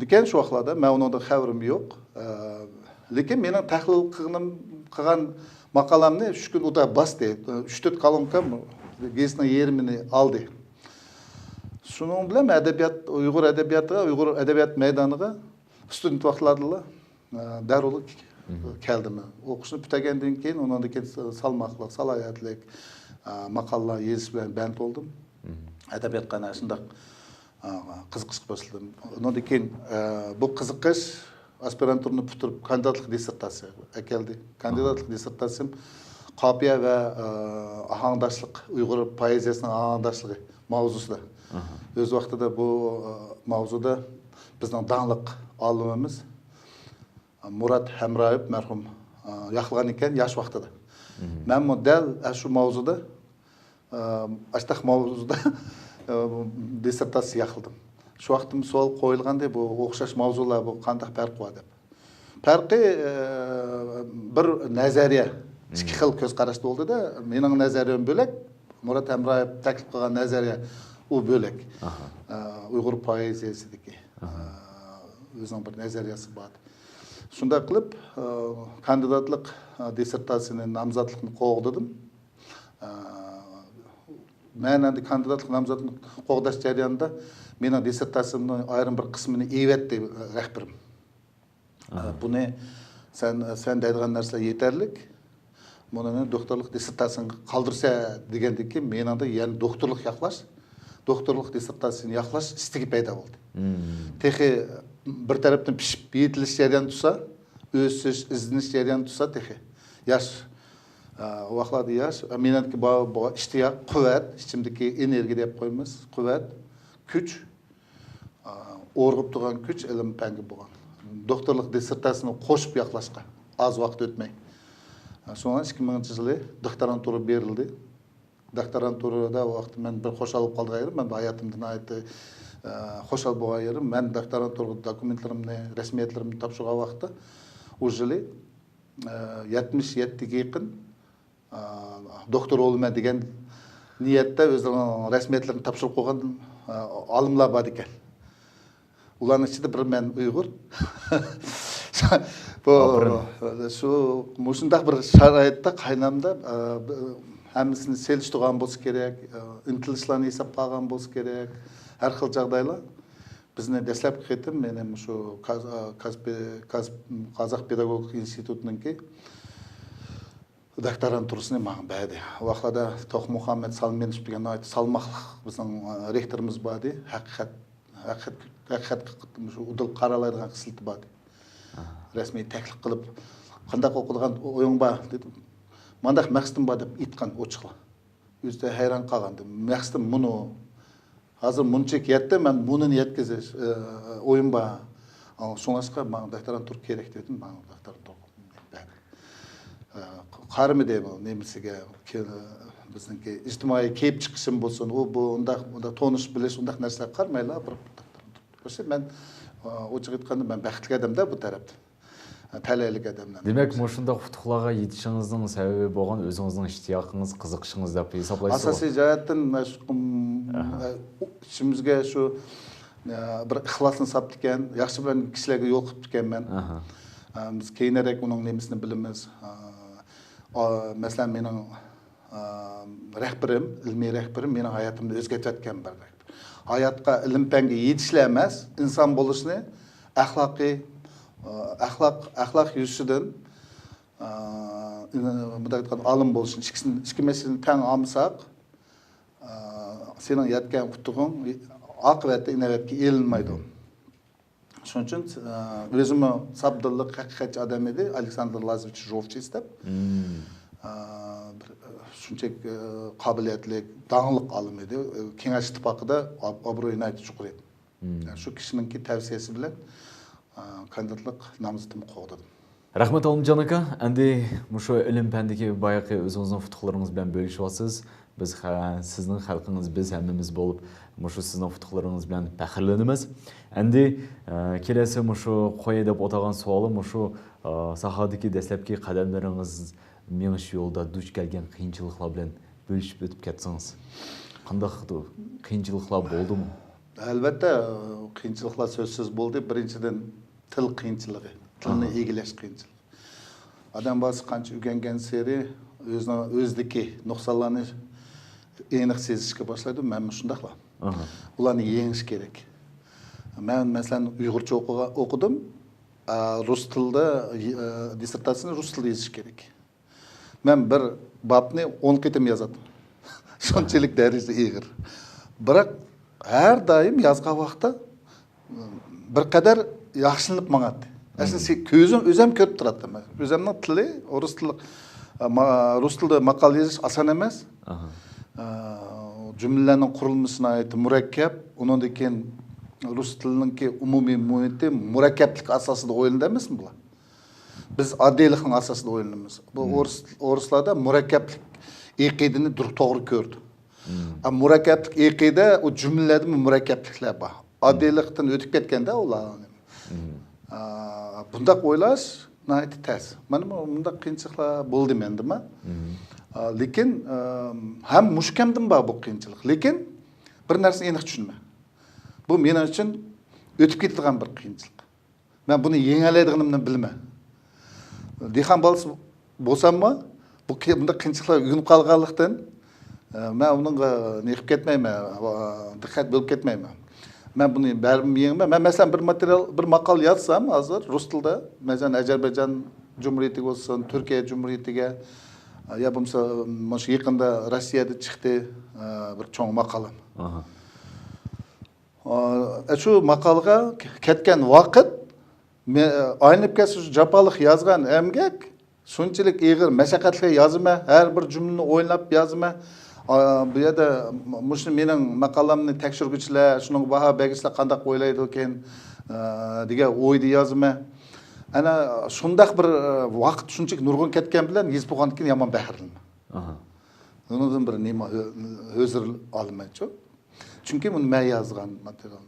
لېكىن شۇ ۋاقىتلاردا مەن ئۇنىڭدىن خەۋىرىم يوق. ئە، لېكىن مېنىڭ تەھلىل قىلغىنىم، قىلغان ماقالەمنى ئۈچ كۈن ئۇدا باستى. ئۈچ تۆت كالونكام گېزىتنىڭ يېرىمىنى ئالدى. شۇنىڭ بىلەن مەن ئەدەبىيات، ئۇيغۇر ئەدەبىياتىغا، ئۇيغۇر ئەدەبىيات مەيدانىغا ستۇدېنت ۋاقىتلاردىلا، ئە، دەررۇ كەلدىم. ئوقۇشنى پۈتتۈرگەندىن كېيىن، ئۇنىڭدىن كېيىن سالماقلىق، سالاھىيەتلىك، ئە، ماقالىلەر يېزىش بىلەن بەند بولدۇم. ئەدەبىياتقا ئەنە شۇنداق، ئا، قىزىقىشقا باشلىدىم. ئۇنىڭدىن كېيىن، ئا، بۇ قىزىقىش ئاسپىرانتۇرنى پۈتتۈرۈپ، كاندىداتلىق دىسسېرتاتسىيە ئەكەلدى. كاندىداتلىق دىسسېرتاتسىيەم قاپىيە ۋە، ئا، ئاھاڭداشلىق، ئۇيغۇر پوئېزىيەسىنىڭ ئاھاڭداشلىقى ماۋزۇسىدا. ئۆز ۋاقتىدا بۇ، ئا، ماۋزۇدا بىزنىڭ داڭلىق ئالىمىمىز مۇرات ھەمرايېۋ مەرھۇم، ئا، ياقلىغان ئىكەن ياش ۋاقتىدا. مەنمۇ دەل ئاشۇ ماۋزۇدا ئاشتاق ماۋزۇدا دىسسېرتاتسىيە ياقلىدىم. شۇ ۋاقىتتىمۇ سوئال قويۇلغانىدى، بۇ ئوخشاش ماۋزۇلار، بۇ قانداق پەرقى بار دەپ. پەرقى، ئە، بىر نەزەرىيە، ئىككى خىل كۆز قاراشتا بولدىدا، مېنىڭ نەزەرىيەم بۆلەك، مۇرات ھەمرايېۋ تەكلىپ قىلغان نەزەرىيە ئۇ بۆلەك. ئە، ئۇيغۇر پوئېزىيەسىدىكى، ئە، ئۆزىنىڭ بىر نەزەرىيەسى بار. شۇنداق قىلىپ، ئە، كاندىداتلىق، ئە، دىسسېرتاتسىيەنى، نامزاتلىقنى قوغدىدىم. ئە، مەن ئەمدى كاندىداتلىق نامزاتنى قوغداش جەريانىدا مېنىڭ دىسسېرتاتسىيەمنىڭ ئايرىم بىر قىسمىنى ئېۋەتتى رەھبىرىم. بۇنى سەن، سەن دەيدىغان نەرسىلەر يېتەرلىك. بۇنى دوكتورلۇق دىسسېرتاتسىيەڭگە قالدۇرسا دېگەندىن كېيىن مېنىڭدە يەنە دوكتورلۇق ياقلاش، دوكتورلۇق دىسسېرتاتسىيەنى ياقلاش ئىستىكى پەيدا بولدى. تېخى بىر تەرەپتىن پىشىپ يېتىلىش جەريانى تۇرسا، ئۆسۈش، ئىزدىنىش جەريانى تۇرسا تېخى ياش، ئە، ۋاقلاردا ياش، مېنىڭكى بار بولغان ئىشتىياق، قۇۋۋەت، ئىچىمدىكى ئېنېرگىيە دەپ قويىمىز، قۇۋۋەت، كۈچ، ئە، ئورغۇپ تۇرغان كۈچ ئىلىم پەنگە بولغان. دوكتورلۇق دىسسېرتاتسىيەنى قوشۇپ ياقلاشقا ئاز ۋاقىت ئۆتمەي. ئە، شۇڭا ئىككى مىڭىنچى يىلى دوكتورانتۇرا بېرىلدى. دوكتورانتۇرىدا ئۇ ۋاقىتتا مەن بىر خۇشال بولغان يېرىم، مەن ھاياتىمدا ناھايىتى، ئە، خۇشال بولغان يېرىم، مەن دوكتورانتۇرىغا دوكۇمېنتلىرىمنى، رەسمىيەتلىرىمنى تاپشۇرغان ۋاقىتتا، ئۇ يىلى، ئە، يەتمىش يەتتىگە يېقىن، ئە، دوكتور بولىمەن دېگەن نىيەتتە ئۆزلىرىنىڭ رەسمىيەتلىرىنى تاپشۇرۇپ قويغان، ئە، ئالىملار بار ئىكەن. ئۇلارنىڭ ئىچىدە بىر مەن ئۇيغۇر. بۇ، ئاپىرىن. شۇ، مۇشۇنداق بىر شارائىتتا قاينامدا، ئە، ھەممىسىنى سېلىشتۇرغان بولسا كېرەك، ئە، ئىنتىلىشلارنى ھېسابقا ئالغان بولسا كېرەك، ھەر خىل جاغدايلار بىزنى دەسلەپكى قېتىم مېنى مۇشۇ كاز-، ئە، كازپې-، كاز-، قازاق پېداگوگىكا ئىنستىتۇتىنىڭكى دوكتورانتۇرىسىنى ماڭا بەردى. ئۇ ۋاقىتلاردا توختامۇخەممەت سالمىنوف دېگەن ناھايىتى سالماقلىق بىزنىڭ، ئە، رېكتورىمىز بار ئىدى. ھەقىقەت، ھەقىقەت، ھەقىقەتكە شۇ ئۇدۇل قارالايدىغان خىسلىتى بار ئىدى. ئاھا. رەسمىي تەكلىپ قىلىپ، قانداق ئوقۇيدىغان ئويۇڭ بار دېدىم. مانداق مەقسىتىم بار دەپ ئېيتقان ئوچۇقلا. ئۆزى ھەيران قالغان. مەقسىتىم مۇنۇ. ھازىر مۇنچىلىك يەتتى، مەن مۇنىنى يەتكۈزۈش، ئە، ئويۇم بار. ئاڭ-، شۇڭلاشقا ماڭا دوكتورانتۇر كېرەك دېدىم، ماڭا دوكتورانتۇر بەردى. ئە، قارىمىدى بۇ نېمىسىگە، كە-، بىزنىڭكى ئىجتىمائىي كېلىپ چىقىشىم بولسۇن، ئۇ، بۇ، ئۇنداق، ئۇنداق تونۇش بىلىش، ئۇنداق نەرسىلەرگە قارىمايلا، بىر دوكتورانتۇر. مەن، ئە، ئوچۇق ئېيتقاندا، مەن بەختلىك ئادەمدە بۇ تەرەپتە. تەلەيلىك ئادەملەر. دېمەك، مۇشۇنداق ئۇتۇقلارغا يېتىشىڭىزنىڭ سەۋەبى بولغان ئۆزىڭىزنىڭ ئىشتىياقىڭىز، قىزىقىشىڭىز دەپ ھېسابلايسىزغۇ؟ ئاساسىي جەھەتتىن، ئە، شۇ، ئىم، ئاھا. ئە، ئىچىمىزگە شۇ، ئە، بىر ئىخلاسنى ساپتىكەن، ياخشى بىلەن كىشىلەرگە يول قىپتىكەنمەن. ئاھا. ئە، بىز كېيىنرەك ئۇنىڭ نېمىسىنى بىلىمىز. ئە، ئا، مەسىلەن، مېنىڭ، ئە، رەھبىرىم، ئىلمىي رەھبىرىم مېنىڭ ھاياتىمنى ئۆزگەرتىۋەتكەن بىر رەھبىر. ھاياتقا ئىلىم-پەنگە يېتىشلا ئەمەس، ئىنسان بولۇشنى ئەخلاقىي، ئە، ئەخلاق، ئەخلاق يۈزىسىدىن، ئە، مۇنداق ئېيتقاندا، ئالىم بولۇشنى، ئىككىسىنى، ئىككى مەسىلىنى تەڭ ئالمىساق، ئە، سېنىڭ يەتكەن ئۇتۇقۇڭ ئاقىۋەتتە ئىناۋەتكە ئېلىنمايدۇ. شۇنىڭ ئۈچۈن، ئە، ئۆزىمۇ ساپ دىللىق، ھەقىقەتچى ئادەم ئىدى، ئالېكساندىر لازىۋىچ روفچىس دەپ. ئە، بىر، ئە، شۇنچىلىك، ئە، قابىلىيەتلىك، داڭلىق ئالىم ئىدى. ئە، كېڭەش ئىتتىپاقىدا ئاب-، ئابرۇيى ناھايىتى يۇقىرى ئىدى. شۇ كىشىنىڭكى تەۋسىيەسى بىلەن، ئە، كاندىداتلىق نامزىتىمنى قوغدىدىم. رەھمەت، ئالىمجان ئاكا. ئەمدى مۇشۇ ئىلىم-پەندىكى بايىقى ئۆزىڭىزنىڭ ئۇتۇقلىرىڭىز بىلەن بۆلۈشۈۋاتىسىز. بىز خە-، سىزنىڭ خەلقىڭىز، بىز ھەممىمىز بولۇپ، مۇشۇ سىزنىڭ ئۇتۇقلىرىڭىز بىلەن پەخىرلىنىمىز. ئەمدى، ئە، كېلەسى مۇشۇ قوياي دەپ ئوتۇرغان سوئالىم مۇشۇ، ئە، ساھەدىكى دەسلەپكى قەدەملىرىڭىز مېڭىش يولىدا دۇچ كەلگەن قىيىنچىلىقلار بىلەن بۆلۈشۈپ ئۆتۈپ كەتسىڭىز. قانداق قىيىنچىلىقلار بولدىمۇ؟ ئەلۋەتتە، قىيىنچىلىقلار سۆزسىز بولدى. بىرىنچىدىن، تىل قىيىنچىلىقى، تىلنى ئىگىلەش قىيىنچىلىقى. ئادەم بالىسى قانچە ئۆگەنگەنسېرى ئۆزىنىڭ، ئۆزىدىكى نۇقسانلارنى ئېنىق سېزىشكە باشلايدۇ. مەنمۇ شۇنداقلا. ئۇلارنى يېڭىش كېرەك. مەن، مەسىلەن، ئۇيغۇرچە ئوقۇغا-، ئوقۇدۇم. ئا، رۇس تىلىدا، ئە، دىسسېرتاتسىيىنى رۇس تىلىدا يېزىش كېرەك. مەن بىر بابنى ئون قېتىم يازاتتىم. شۇنچىلىك دەرىجىدە ئېغىر. بىراق، ھەر دائىم يازغان ۋاقىتتا بىر قەدەر ياخشىلىنىپ ماڭاتتى. ئەسلى، كۆزۈم، ئۆزۈم كۆرۈپ تۇراتتىم. ئۆزۈمنىڭ تىلى، رۇس تىلى، ما-، رۇس تىلىدا ماقالە يېزىش ئاسان ئەمەس. ئە، جۈملىلەرنىڭ قۇرۇلمىسى ناھايىتى مۇرەككەپ. ئۇنىڭدىن كېيىن رۇس تىلىنىڭكى ئومۇمىي مۇھىتى مۇرەككەپلىك ئاساسىدا ئويلىنىدۇ ئەمەسمۇ بۇلار؟ بىز ئاددىيلىقنىڭ ئاساسىدا ئويلىنىمىز. بۇ ئورۇس-، ئورۇسلاردا مۇرەككەپلىك ئەقىدىنى دۇر-، توغرا كۆرىدۇ. ئا، مۇرەككەپلىك ئەقىدە، ئۇ جۈملىلەردىمۇ مۇرەككەپلىكلەر بار. ئاددىيلىقتىن ئۆتۈپ كەتكەندە ئۇلار. ئا، بۇنداق ئويلاش ناھايىتى تەس. مانا بۇ، مۇنداق قىيىنچىلىقلار بولدى مەندىمۇ. ئا، لېكىن، ئا، ھەم مۇشۇ كەمدىمۇ بار بۇ قىيىنچىلىق. لېكىن بىر نەرسىنى ئېنىق چۈشىنىمەن. بۇ مېنىڭ ئۈچۈن ئۆتۈپ كېتىدىغان بىر قىيىنچىلىق. مەن بۇنى يېڭەلەيدىغىنىمنى بىلىمەن. دېھقان بالىسى بولساممۇ، بۇ قى-، بۇنداق قىيىنچىلىقلارغا ئۆگىنىپ قالغانلىقتىن، ئە، مەن ئۇنىڭغا نېقىپ كەتمەيمەن، ۋا-، دىققەت بۆلۈپ كەتمەيمەن. مەن بۇنى بەرىبىر يېڭىمەن. مەن، مەسىلەن، بىر ماتېرىيال، بىر ماقالە يازسام ھازىر رۇس تىلىدا، مەسىلەن، ئەزەربەيجان جۇمھۇرىيىتىگە بولسۇن، تۈركىيە جۇمھۇرىيىتىگە، يا بولمىسا مۇشۇ يېقىندا روسىيەدە چىقتى، ئە، بىر چوڭ ماقالەم. ئاھا. ئە، شۇ ماقالىغا كەتكەن ۋاقىت، مە-، ئايلىنىپ كەتسە، شۇ جاپالىق يازغان ئەمگەك، شۇنچىلىك ئېغىر، مەشەققەتلىك يازىمەن، ھەر بىر جۈملىنى ئويلاپ يازىمەن. ئا، بۇ يەردە مۇشۇ مېنىڭ ماقالامنى تەكشۈرگۈچىلەر، شۇنىڭغا باھا بەرگۈچىلەر قانداق ئويلايدىكىن، ئا، دېگەن ئويدا يازىمەن. ئەنە شۇنداق بىر، ئا، ۋاقىت شۇنچىلىك نۇرغۇن كەتكەن بىلەن يېزىپ بولغاندىن كېيىن يامان بەھرىلىنىمەن. ئاھا. ئۇنىڭدىن بىر نېمە ھۆ-، ھۆزۈر ئالىمەنچۇ. چۈنكى بۇنى مەن يازغان ماتېرىيال.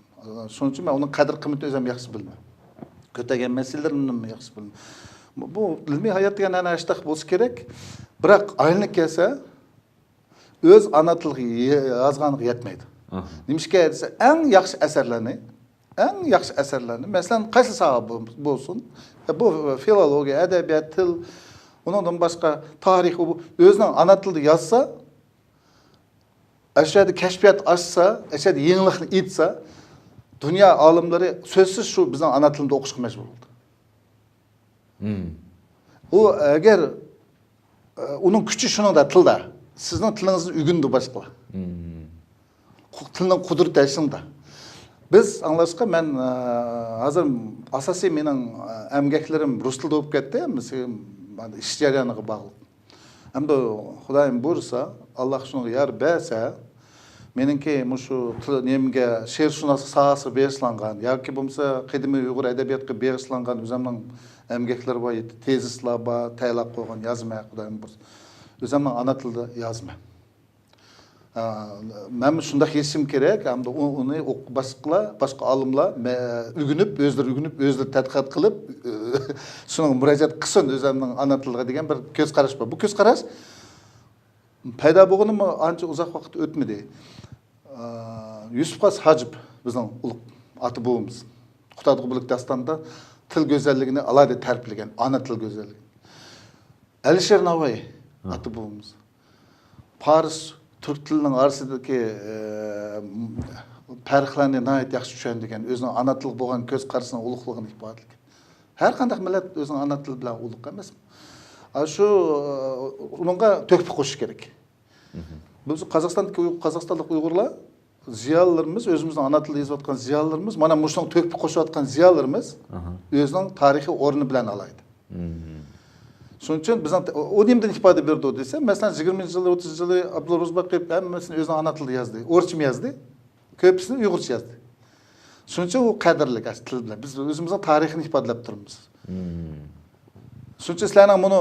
شۇنىڭ ئۈچۈن مەن ئۇنىڭ قەدىر-قىممىتىنى ئۆزۈم ياخشى بىلىمەن. كۆتەرگەن مەسىلىلىرىمنىمۇ ياخشى بىلىمەن. بۇ ئىلمىي ھايات دېگەن ئەنە شۇنداق بولسا كېرەك. بىراق ئايلىنىپ كەلسە، ئۆز ئانا تىلىغا يازغانغا يەتمەيدۇ. ئاھا. نېمىشقا دېسە، ئەڭ ياخشى ئەسەرلەرنى، ئەڭ ياخشى ئەسەرلەرنى، مەسىلەن، قايسى ساھە بول-، بولسۇن، بۇ فىلولوگىيە، ئەدەبىيات، تىل، ئۇنىڭدىن باشقا تارىخ، ئۇ، بۇ ئۆزىنىڭ ئانا تىلىدا يازسا، ئەشەدە كەشپىيات ئاچسا، ئەشەدە يېڭىلىقنى ئېيتسا، دۇنيا ئالىملىرى سۆزسىز شۇ بىزنىڭ ئانا تىلىمىزدا ئوقۇشقا مەجبۇر بولدى. مم. ئۇ ئەگەر، ئە، ئۇنىڭ كۈچى شۇنىڭدا، تىلدا. سىزنىڭ تىلىڭىزنى ئۆگىنىدۇ باشقىلار. مم. قۇ-، تىلنىڭ قۇدرىتى شۇنىڭدا. بىز ئاڭلاشقا مەن، ئە، ھازىر ئاساسىي مېنىڭ، ئە، ئەمگەكلىرىم رۇس تىلىدا بولۇپ كەتتى. مەسىلەن، مانا ئىش جەريانىغا باغلىق. ئەمدى خۇدايىم بۇيرۇسا، ئاللا شۇنىڭغا يار بەرسە، مېنىڭكى مۇشۇ تىل، نېمىگە، شېئىرشۇناسلىق ساھەسىگە بېغىشلانغان ياكى بولمىسا قەدىمىي ئۇيغۇر ئەدەبىياتىغا بېغىشلانغان ئۆزۈمنىڭ ئەمگەكلىرى بار، تېزىسلار بار، تەييارلاپ قويغان يازىمەن، خۇدايىم بۇيرۇسا. ئۆزۈمنىڭ ئانا تىلىدا يازىمەن. ئا، مەنمۇ شۇنداق يېزىشىم كېرەك، ھەمدە ئۇ-، ئۇنى ئوق-، باشقىلار، باشقا ئالىملار مە-، ئۆگىنىپ، ئۆزلىرى ئۆگىنىپ، ئۆزلىرى تەتقىقات قىلىپ، شۇنىڭغا مۇراجىئەت قىلسۇن، ئۆزۈمنىڭ ئانا تىلىغا دېگەن بىر كۆز قاراش بار. بۇ كۆز قاراش پەيدا بولغىنىمۇ ئانچە ئۇزاق ۋاقىت ئۆتمىدى. ئا، يۈسۈپ خاس ھاجىپ، بىزنىڭ ئۇلۇغ ئاتا بوۋىمىز، قۇتادغۇ بۆلەك داستاندا تىل گۈزەللىكىنى ئالاھىدە تەرىپلىگەن، ئانا تىل گۈزەللىكىنى. ئەلىشىر ناۋايى، ھە. ئاتا بوۋىمىز. پارس، تۈرك تىلىنىڭ ئارىسىدىكى، ئە، پەرقلەرنى ناھايىتى ياخشى چۈشەندۈرگەن، ئۆزىنىڭ ئانا تىلىغا بولغان كۆز قارىشىنىڭ ئۇلۇغلۇقىنى ئىپادىلىگەن. ھەر قانداق مىللەت ئۆزىنىڭ ئانا تىلى بىلەن ئۇلۇغ ئەمەسمۇ؟ ئا، شۇ، ئۇنىڭغا تۆھپە قوشۇش كېرەك. مم. بىز قازاقىستاندىكى ئۇيغۇر، قازاقىستانلىق ئۇيغۇرلار، زىيالىيلىرىمىز، ئۆزىمىزنىڭ ئانا تىلىدا يېزىۋاتقان زىيالىيلىرىمىز، مانا مۇشۇنىڭ تۆھپە قوشۇۋاتقان زىيالىيلىرىمىز ئاھا. ئۆزىنىڭ تارىخىي ئورنى بىلەن ئالاھىدە. مم. شۇنىڭ ئۈچۈن بىزنىڭ، ئۇ نېمىدىن ئىپادە بېرىدۇ دېسە، مەسىلەن، يىگىرمىنچى يىلى، ئوتتۇزىنچى يىلى ئابدۇللا روزىباقىيېف ھەممىسىنى ئۆزىنىڭ ئانا تىلىدا يازدى. ئورۇسچىمۇ يازدى، كۆپىسىنى ئۇيغۇرچە يازدى. شۇنىڭ ئۈچۈن ئۇ قەدىرلىك ئاشۇ تىل بىلەن. بىز ئۆزىمىزنىڭ تارىخىنى ئىپادىلەپ تۇرىمىز. مم. شۇنىڭ ئۈچۈن سىلەرنىڭ مۇنۇ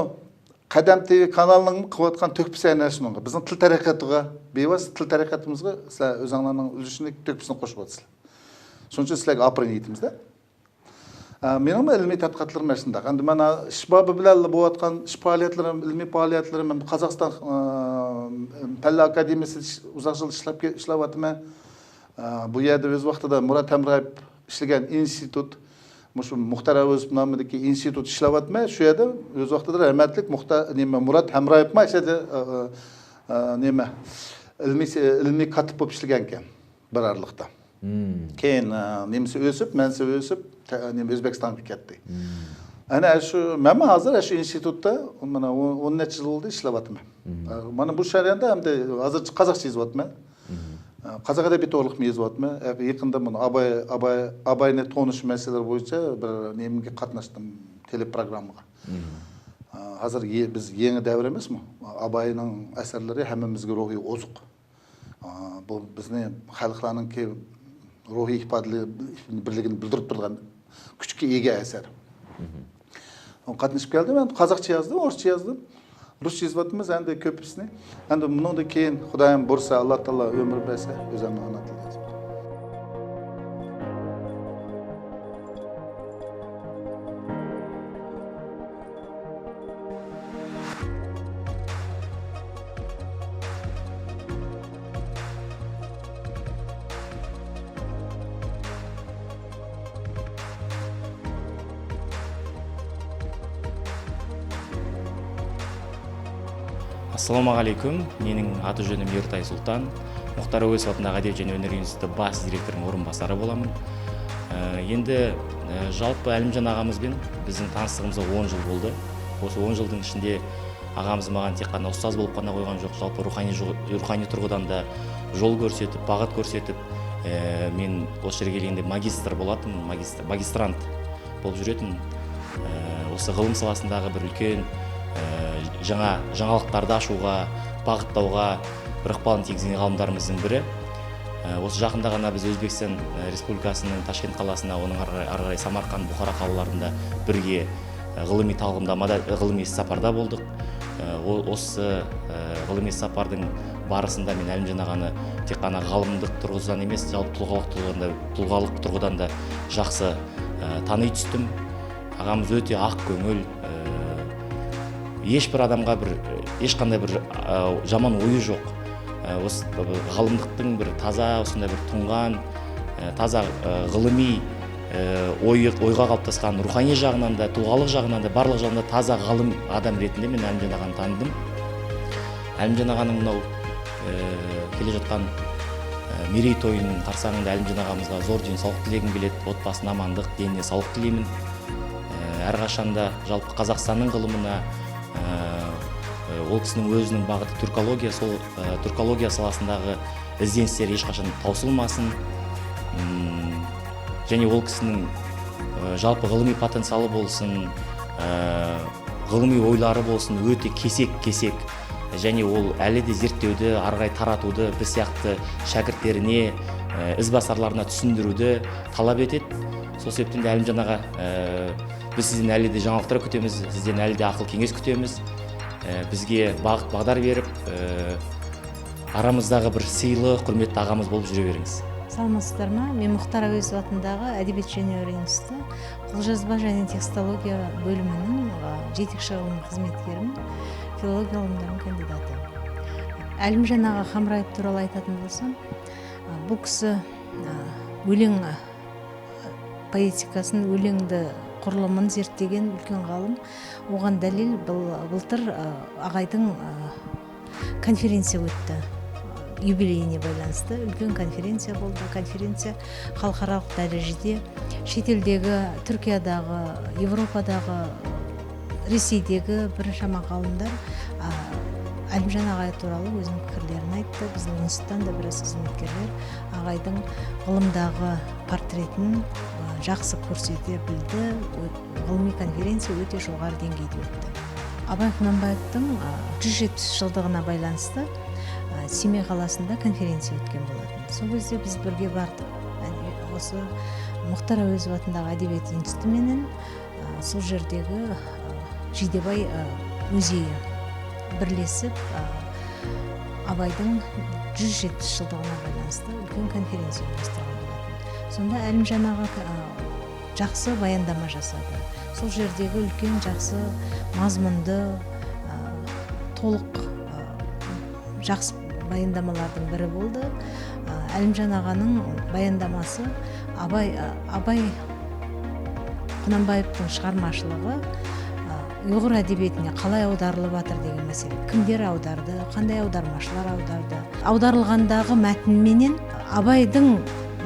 قەدەم تىۋى كانالىنىڭ قىلىۋاتقان تۆھپىسى ئەنە شۇنىڭغا. بىزنىڭ تىل تەرەققىياتىغا، بىۋاسىتە تىل تەرەققىياتىمىزغا سىلەر ئۆزۈڭلارنىڭ ئۈلۈشىنى، تۆھپىسىنى قوشۇۋاتىسىلەر. شۇنىڭ ئۈچۈن سىلەرگە ئاپىرىن ئېيتىمىز-دە. ئە، مېنىڭمۇ ئىلمىي تەتقىقاتلىرىم مانا شۇنداق. ئەمدى مانا ئىش بابى بىلەن بولۇۋاتقان ئىش پائالىيەتلىرىم، ئىلمىي پائالىيەتلىرىم، ئەمدى قازاقىستان، ئە، پەنلەر ئاكادېمىيەسىدە ئىش-، ئۇزاق يىل ئىشلەپ كە-، ئىشلەۋاتىمەن. ئە، بۇ يەردە ئۆز ۋاقتىدا مۇرات ھەمرايېف ئىشلىگەن ئىنستىتۇت، مۇشۇ مۇختار ئەۋەزوف نامىدىكى ئىنستىتۇت ئىشلەۋاتىمەن. شۇ يەردە ئۆز ۋاقتىدا رەھمەتلىك مۇختار، نېمە، مۇرات ھەمرايېفمۇ ئىش يەردە، ئە، ئە، ئە، نېمە، ئىلمىي، ئىلمىي كاتىپ بولۇپ ئىشلىگەنكەن بىر ئارىلىقتا. مم. كېيىن، ئە، نېمىسى ئۆسۈپ، مەنسىپى ئۆسۈپ، تە-، نېمە، ئۆزبېكىستانغا كەتتى. مم. ئەنە شۇ، مەنمۇ ھازىر شۇ ئىنستىتۇتتا، مانا، ئون، ئون نەچچە يىل بولدى ئىشلەۋاتىمەن. مم. ئە، مانا بۇ جەرياندا ئەمدى ھازىرچە قازاقچە يېزىۋاتىمەن. مم. ئە، قازاق ئەدەبىياتى توغرىلىقمۇ يېزىۋاتىمەن. ئە، يېقىندا مانا ئاباي، ئاباي، ئاباينى تونۇش مەسىلىلىرى بويىچە بىر نېمىگە قاتناشتىم، تېلېپروگراممىغا. مم. ئە، ھازىر يې-، بىز يېڭى دەۋر ئەمەسمۇ؟ ئاباينىڭ ئەسەرلىرى ھەممىمىزگە روھىي ئوزۇق. ئا، بۇ بىزنى خەلقلەرنىڭكى روھىي ئىپادىلە-، بىرلىكىنى بىلدۈرۈپ تۇرىدىغان كۈچكە ئىگە ئەسەر. مم. قاتنىشىپ كەلدىم، مەن قازاقچە يازدىم، ئورۇسچە يازدىم، رۇسچە يېزىۋاتىمىز ئەمدى كۆپىسىنى. ئەمدى بۇنىڭدىن كېيىن خۇدايىم بۇيرۇسا، ئاللا تائالا ئۆمۈر بەرسە، ئۆزۈمنىڭ ئانا تىلىدا يازىمەن. Ассаламу алейкум. Менің аты-жөнім Ертай Султан. Мұхтар Әуезов атындағы әдебиет және өнер институты бас директорының орынбасары боламын. Ә, енді ә, жалпы Әлімжан ағамызбен біздің таныстығымызға он жыл болды. Осы он жылдың ішінде ағамыз маған тек қана ұстаз болып қана қойған жоқ, жалпы рухани, рухани тұрғыдан да жол көрсетіп, бағыт көрсетіп, ә, мен осы жерге келгенде магистр болатынмын, магистр, магистрант болып жүретін, ә, осы ғылым саласындағы бір үлкен ә, жаңа жаңалықтарды ашуға, бағыттауға бір ықпалын тигізген ғалымдарымыздың бірі. Ә, осы жақында ғана біз Өзбекстан ә, Республикасының Ташкент қаласына, оның ары қарай, ары қарай Самарқанд, Бұхара қалаларында бірге ә, ғылыми талғамдамада, ғылыми іс-сапарда болдық. Ә, о- Осы ә, ғылыми іс-сапардың барысында мен Әлімжан ағаны тек қана ғалымдық тұрғыдан емес, жалпы тұлғалық тұрғыдан да, тұлғалық тұрғыдан да жақсы ә, тани түстім. Ағамыз өте ақ көңіл, ә, ешбір адамға бір ешқандай бір ә, жаман ойы жоқ. Ә, осы ғалымдықтың бір таза, осындай бір тұнған, ә, таза ә, ғылыми ә, ой, ойға қалыптасқан, рухани жағынан да, тұлғалық жағынан да, барлық жағынан да таза ғалым адам ретінде мен Әлімжан ағаны таныдым. Әлімжан ағаның мынау ә, келе жатқан ә, мерейтойының қарсаңында Әлімжан ағамызға зор денсаулық тілегім келеді. Отбасына амандық, деніне саулық тілеймін. Ә, әрқашанда жалпы Қазақстанның ғылымына, ә, ә, ол кісінің өзінің бағыты түркология, сол ә, түркология саласындағы ізденістері ешқашан таусылмасын. М, Және ол кісінің ә, жалпы ғылыми потенциалы болсын, ә, ғылыми ойлары болсын, өте кесек-кесек. Және ол әлі де зерттеуді ары қарай таратуды, біз сияқты шәкірттеріне, ә, ізбасарларына түсіндіруді талап етеді. Сол себептен де Әлімжан аға, ә, біз сізден әлі де жаңалықтар күтеміз, сізден әлі де ақыл кеңес күтеміз. Ә, бізге бағыт бағдар беріп, ә, арамыздағы бір сыйлы, құрметті ағамыз болып жүре беріңіз. Саламатсыздар ма? Мен Мұхтар Әуезов атындағы әдебиет және өнер институты қолжазба және текстология бөлімінің а, жетекші ғылым қызметкерімін, филология ғылымдарының кандидаты. Әлімжан аға Хамраев туралы айтатын болсам, а, бұл кісі а, өлең а, поэтикасын, өлеңді, құрылымын зерттеген үлкен ғалым. Оған дәлел бұл былтыр а, ағайдың а, конференция өтті. Юбилейіне байланысты үлкен конференция болды. Конференция халықаралық дәрежеде шетелдегі, Түркиядағы, Европадағы, Ресейдегі біршама ғалымдар а, Әлімжан ағай туралы өзінің пікірлерін айтты. Біздің институттан да біраз қызметкерлер ағайдың ғылымдағы портретін а, жақсы көрсете білді. Ғылыми конференция өте жоғары деңгейде өтті. Абай Құнанбаевтың жүз жетпіс жылдығына байланысты семей қаласында конференция өткен болатын. Сол кезде біз бірге бардық. Яғни осы Мұхтар Әуезов атындағы әдебиет институты менен сол жердегі Жидебай музейі бірлесіп Абайдың жүз жетпіс жылдығына байланысты үлкен конференция ұйымдастырған болатын. Сонда Әлімжан аға жақсы баяндама жасады. Сол жердегі үлкен жақсы мазмұнды, толық, жақсы баяндамалардың бірі болды. Әлімжан ағаның баяндамасы Абай, Абай Құнанбаевтың шығармашылығы ұйғыр әдебиетіне қалай аударылып жатыр деген мәселе. Кімдер аударды, қандай аудармашылар аударды? Аударылғандағы мәтін менен Абайдың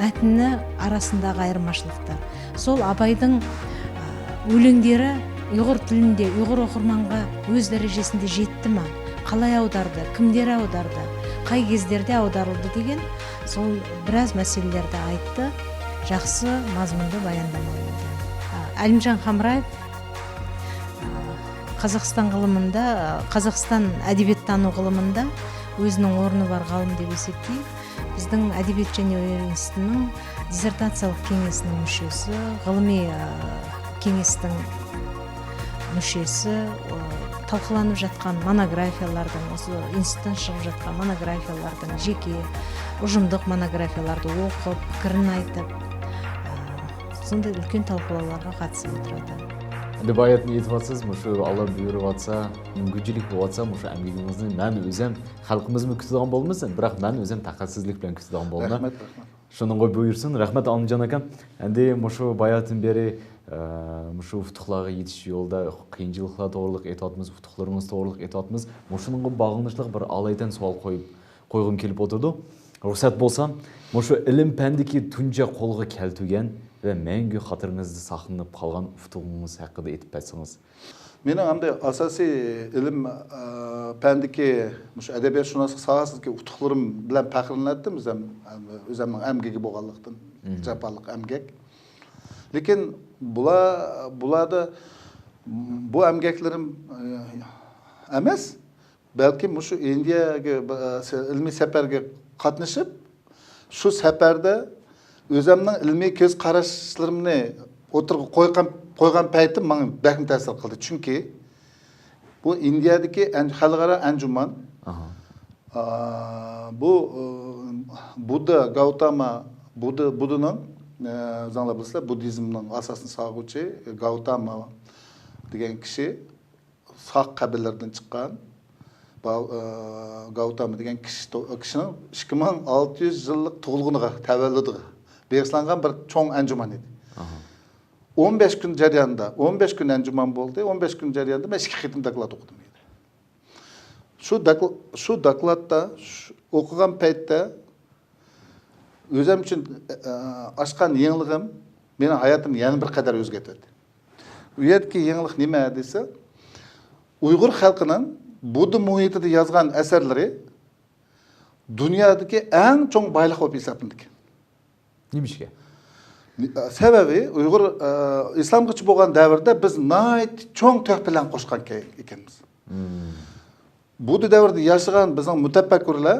мәтіні арасындағы айырмашылықтар. Сол Абайдың өлеңдері ұйғыр тілінде, ұйғыр оқырманға өз дәрежесінде жетті ма? Қалай аударды, кімдер аударды, қай кездерде аударылды деген сол біраз мәселелерді айтты. Жақсы мазмұнды баяндама болды. Әлімжан Хамраев Қазақстан ғылымында, Қазақстан әдебиеттану ғылымында өзінің орны бар ғалым деп есептеймін. Біздің әдебиет және өнер институтының диссертациялық кеңесінің мүшесі, ғылыми кеңестің мүшесі, талқыланып жатқан монографиялардың, осы институттан шығып жатқан монографиялардың, жеке ұжымдық монографияларды оқып, пікірін айтып, сондай үлкен талқылауларға қатысып отырады. Endi bayatını aytıp atsanız, şu Allah buyurup atsa, mümkünçilik bulup atsa, şu emgegimizni men özüm, halkımızmı kütüdüğen bolmasın, bırak men özüm takatsizlik bilen kütüdüğen bolma. Rahmet, rahmet. Şunun buyursun, rahmet Anlıcan akam. Endi şu bayatın beri ئە، مۇشۇ ئۇتۇقلارغا يېتىش يولىدا قىيىنچىلىقلار توغرىلىق ئېيتىۋاتىمىز، ئۇتۇقلىرىڭىز توغرىلىق ئېيتىۋاتىمىز. مۇشۇنىڭغا باغلىنىشلىق بىر ئالايىتەن سوئال قويۇپ، قويغۇم كېلىپ ئولتۇرىدۇ. رۇخسەت بولسا، مۇشۇ ئىلىم-پەندىكى تۇنجى قولغا كەلتۈرگەن ۋە مەڭگۈ خاتىرىڭىزدە ساقلىنىپ قالغان ئۇتۇقىڭىز ھەققىدە ئېيتىپ بەرسىڭىز. مېنىڭ ئەمدى ئاساسىي ئىلىم، ئە، پەندىكى مۇشۇ ئەدەبىياتشۇناسلىق ساھەسىدىكى ئۇتۇقلىرىم بىلەن پەخىرلىنەتتىم، ئۆزۈم، ئۆزۈمنىڭ ئەمگىكى بولغانلىقتىن، جاپالىق ئەمگەك. لېكىن بۇلار، بۇلاردا بۇ ئەمگەكلىرىم، ئە، ئەمەس، بەلكىم مۇشۇ ئىندىيەگە، ئە، ئىلمىي سەپەرگە قاتنىشىپ، شۇ سەپەردە ئۆزۈمنىڭ ئىلمىي كۆز قاراشلىرىمنى ئوتتۇرىغا قويغان، قويغان پەيتىم ماڭا بەكمۇ تەسىر قىلدى. چۈنكى بۇ ئىندىيەدىكى ئەن-، خەلقئارا ئەنجۇمان. ئاھا. ئا، بۇ، ئۇ، بۇددا گاۋتاما، بۇددا، بۇددىنىڭ، ئە، ئۆزۈڭلار بىلىسىلەر، بۇددىزمنىڭ ئاساسىنى سالغۇچى گاۋتاما دېگەن كىشى ساق قەبىلىلىرىدىن چىققان. با-، ئە، گاۋتاما دېگەن كىشى تو-، كىشىنىڭ ئىككى مىڭ ئالتە يۈز يىللىق تۇغۇلغىنىغا، تەۋەللۇدىغا بېغىشلانغان بىر چوڭ ئەنجۇمان ئىدى. ئاھا. ئون بەش كۈن جەريانىدا، ئون بەش كۈن ئەنجۇمان بولدى، ئون بەش كۈن جەريانىدا مەن ئىككى قېتىم دوكلات ئوقۇدۇم. شۇ دوكل-، شۇ دوكلاتتا، شۇ ئوقۇغان پەيتتە ئۆزۈم ئۈچۈن، ئە، ئاچقان يېڭىلىقىم مېنىڭ ھاياتىمنى يەنە بىر قەدەر ئۆزگەرتتى. ئۇ يەردىكى يېڭىلىق نېمە دېسە، ئۇيغۇر خەلقىنىڭ بۇددا مۇھىتىدا يازغان ئەسەرلىرى دۇنيادىكى ئەڭ چوڭ بايلىق بولۇپ ھېسابلىنىدىكەن. نېمىشقا؟ سەۋەبى ئۇيغۇر، ئە، ئىسلامغىچە بولغان دەۋردە بىز ناھايىتى چوڭ تۆھپىلەرنى قوشقان ئىكەنمىز. بۇددا دەۋرىدە ياشىغان بىزنىڭ مۇتەپەككۇرلار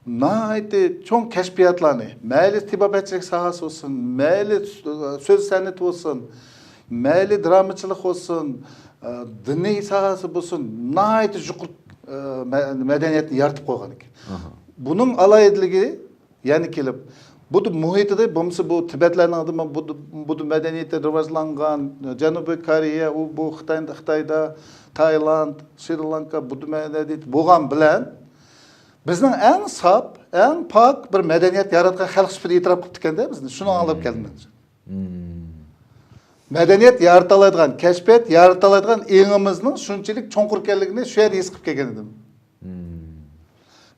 ناھايىتى چوڭ كەشپىياتلارنى، مەيلى تېبابەتچىلىك ساھەسى بولسۇن، مەيلى سۆز سەنئىتى بولسۇن، مەيلى درامىچىلىق بولسۇن، ئە، دىنىي ساھەسى بولسۇن، ناھايىتى يۇقىرى، ئە، مە-، مەدەنىيەتنى يارىتىپ قويغان ئىكەن. ئاھا. بۇنىڭ ئالاھىدىلىكى يەنە كېلىپ، بۇددا مۇھىتىدا بولمىسا بۇ تىبەتلەرنىڭ بۇددا، بۇددا مەدەنىيىتى راۋاجلانغان، جەنۇبىي كورېيە، ئۇ بۇ خىتاي، خىتايدا، تايلاند، شرى لانكا بۇددا مەدەنىيىتى بولغان بىلەن، بىزنىڭ ئەڭ ساپ، ئەڭ پاك بىر مەدەنىيەت ياراتقان خەلق سۈپىتىدە ئېتىراپ قىلىپ كەلگەندە بىزنى. شۇنى ئاڭلاپ كەلدىم مەن. مەدەنىيەت يارىتالايدىغان، كەشپىيات يارىتالايدىغان ئېڭىمىزنىڭ شۇنچىلىك چوڭقۇر ئىكەنلىكىنى شۇ يەردە ھېس قىلىپ كەلگەن ئىدىم.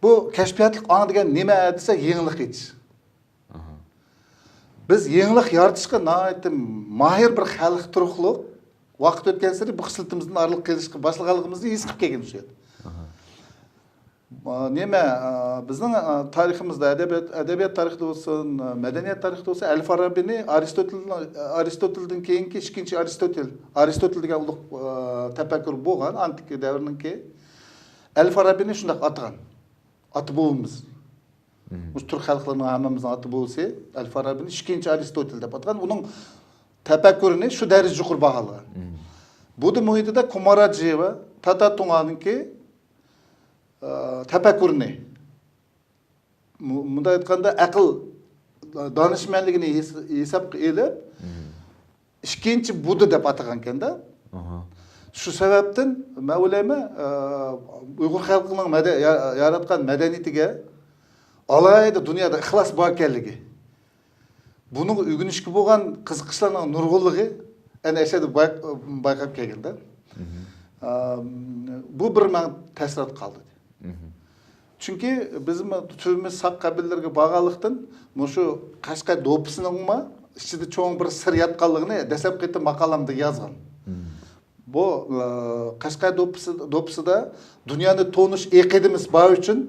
بۇ كەشپىياتلىق ئاڭ دېگەن نېمە دېسە، يېڭىلىق ئېچىش. ئاھا. بىز يېڭىلىق يارىتىشقا ناھايىتى ماھىر بىر خەلق تۇرۇقلۇق، ۋاقىت ئۆتكەنسېرى بۇ خىسلىتىمىزدىن ئايرىلىپ قېلىشقا باشلىغانلىقىمىزنى ھېس قىلىپ كەلگەن شۇ يەردە. ئاھا. ئا، نېمە، ئا، بىزنىڭ، ئا، تارىخىمىزدا، ئەدەبىيات، ئەدەبىيات تارىخىدا بولسۇن، ئا، مەدەنىيەت تارىخىدا بولسۇن، ئەل فارابىنى ئارىستوتېلنىڭ، ئارىستوتېلدىن كېيىنكى ئىككىنچى ئارىستوتېل، ئارىستوتېل دېگەن ئۇلۇغ، ئا، تەپەككۇر بولغان، ئانتىك دەۋرنىڭكى، ئەل فارابىنى شۇنداق ئاتىغان. ئاتا بوۋىمىز. مم. مۇشۇ تۈرك خەلقلىرىنىڭ ھەممىمىزنىڭ ئاتا بوۋىسى ئەل فارابىنى ئىككىنچى ئارىستوتېل دەپ ئاتىغان. ئۇنىڭ تەپەككۇرىنى شۇ دەرىجىدە يۇقىرى باھالىغان. مم. بۇددا مۇھىتىدا كۇمارا جىۋا، تاتا تۇڭئانىڭكى، ئا، تەپەككۇرىنى، مۇ-، مۇنداق ئېيتقاندا، ئەقىل دانىشمەنلىكىنى ھېس-، ھېسابقا ئېلىپ، مم. ئىككىنچى بۇددا دەپ ئاتىغانكەن-دە. ئاھا. شۇ سەۋەبتىن مەن ئويلايمەن، ئە، ئۇيغۇر خەلقىنىڭ مەدە-، يا-، ياراتقان مەدەنىيىتىگە ئالاھىدە دۇنيادا ئىخلاس بار ئىكەنلىكى، بۇنىڭغا ئۆگىنىشكە بولغان قىزىقىشلارنىڭ نۇرغۇنلۇقى ئەنە ئەشەدە باي-، بايقاپ كەلگەن-دە. مم. ئە، بۇ بىر ماڭا تەسىرات قالدۇردى. مم. چۈنكى بىزمۇ تۈۋىمىز ساق قەبىلىلەرگە بارغانلىقتىن، مۇشۇ قەشقەر دوپپىسىنىڭمۇ ئىچىدە چوڭ بىر سىر ياتقانلىقىنى دەسلەپكى قېتىم ماقالەمدە يازغان. مم. بۇ، ئە، قەشقەر دوپپىسى، دوپپىسىدا دۇنيانى تونۇش ئەقىدىمىز بار ئۈچۈن،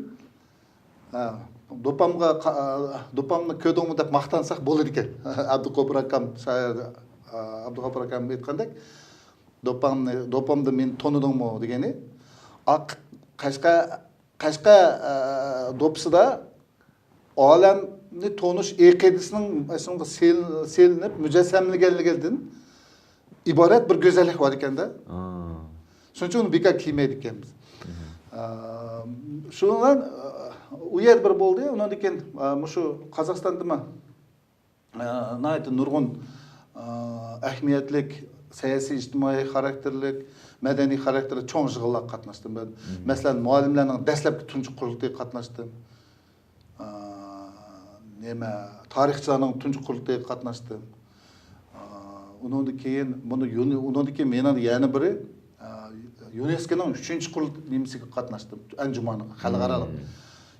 ئە، دوپپامغا قا-، ئە، دوپپامنى كۆردۈڭمۇ دەپ ماختانساق بولىدىكەن. ئابدۇغاپۇر ئاكام، شائىر، ئە، ئابدۇغاپۇر ئاكام ئېيتقاندەك، دوپپامنى، دوپپامدا مېنى تونۇدۇڭمۇ دېگىنى. ئاق، قەشقەر قەشقەر، ئە، دوپپىسىدا ئالەمنى تونۇش ئەقىدىسىنىڭ ئەسلىدە سېل-، سېلىنىپ مۇجەسسەملىگەنلىكىدىن ئىبارەت بىر گۈزەللىك بار ئىكەن-دە. ئا. شۇنىڭ ئۈچۈن ئۇنى بىكار كىيمەيدىكەنمىز. مم. ئە، شۇنىڭ بىلەن، ئە، ئۇ يەر بىر بولدى. ئۇنىڭدىن كېيىن، ئە، مۇشۇ قازاقىستاندىمۇ ئە، ناھايىتى نۇرغۇن، ئە، ئەھمىيەتلىك سىياسىي، ئىجتىمائىي خاراكتېرلىك، مەدەنىي خاراكتېرلىك چوڭ يىغىنلارغا قاتناشتىم مەن. مم. مەسىلەن، مۇئەللىملەرنىڭ دەسلەپكى تۇنجى قۇرۇلتىيىغا قاتناشتىم. ئە، نېمە، تارىخچىلارنىڭ تۇنجى قۇرۇلتىيىغا قاتناشتىم. ئە، ئۇنىڭدىن كېيىن، بۇنى يۇنى-، ئۇنىڭدىن كېيىن مېنىڭ يەنە بىرى، ئا، يۇنېسكونىڭ ئۈچىنچى قۇرۇل-، نېمىسىگە قاتناشتىم، ئەنجۇمانىغا، خەلقئارالىق. مم.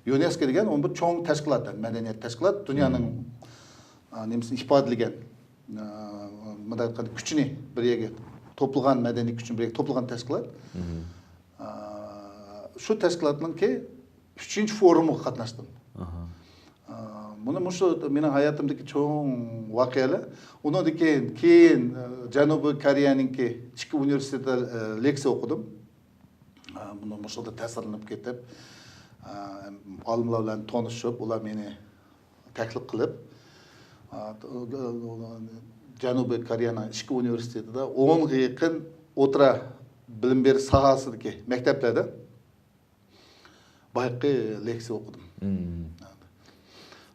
يۇنېسكو دېگەن ئۇ بىر چوڭ تەشكىلات، مەدەنىيەت تەشكىلات، دۇنيانىڭ، مم. ئا، نېمىسىنى ئىپادىلىگەن، ئا، مۇنداق ئېيتقاندا، كۈچىنى بىر يەرگە توپلىغان، مەدەنىي كۈچىنى بىر يەرگە توپلىغان تەشكىلات. مم. ئا، شۇ تەشكىلاتنىڭكى ئۈچىنچى فورۇمىغا قاتناشتىم. ئاھا. ئا، بۇنى مۇشۇ مېنىڭ ھاياتىمدىكى چوڭ ۋەقەلەر. ئۇنىڭدىن كېيىن، كېيىن، ئا، جەنۇبىي كورېيەنىڭكى ئىككى ئۇنىۋېرسىتېتىدا، ئا، لېكسىيە ئوقۇدۇم. ئا، بۇنى مۇشۇدا تەسىرلىنىپ كېتىپ، ئا، ئالىملار بىلەن تونۇشۇپ، ئۇلار مېنى تەكلىپ قىلىپ، ئا، جەنۇبىي كورېيەنىڭ ئىككى ئۇنىۋېرسىتېتىدا ئونغا يېقىن ئوتتۇرا بىلىم بېرىش ساھەسىدىكى مەكتەپلەردە بايىقى لېكسىيە ئوقۇدۇم. مم.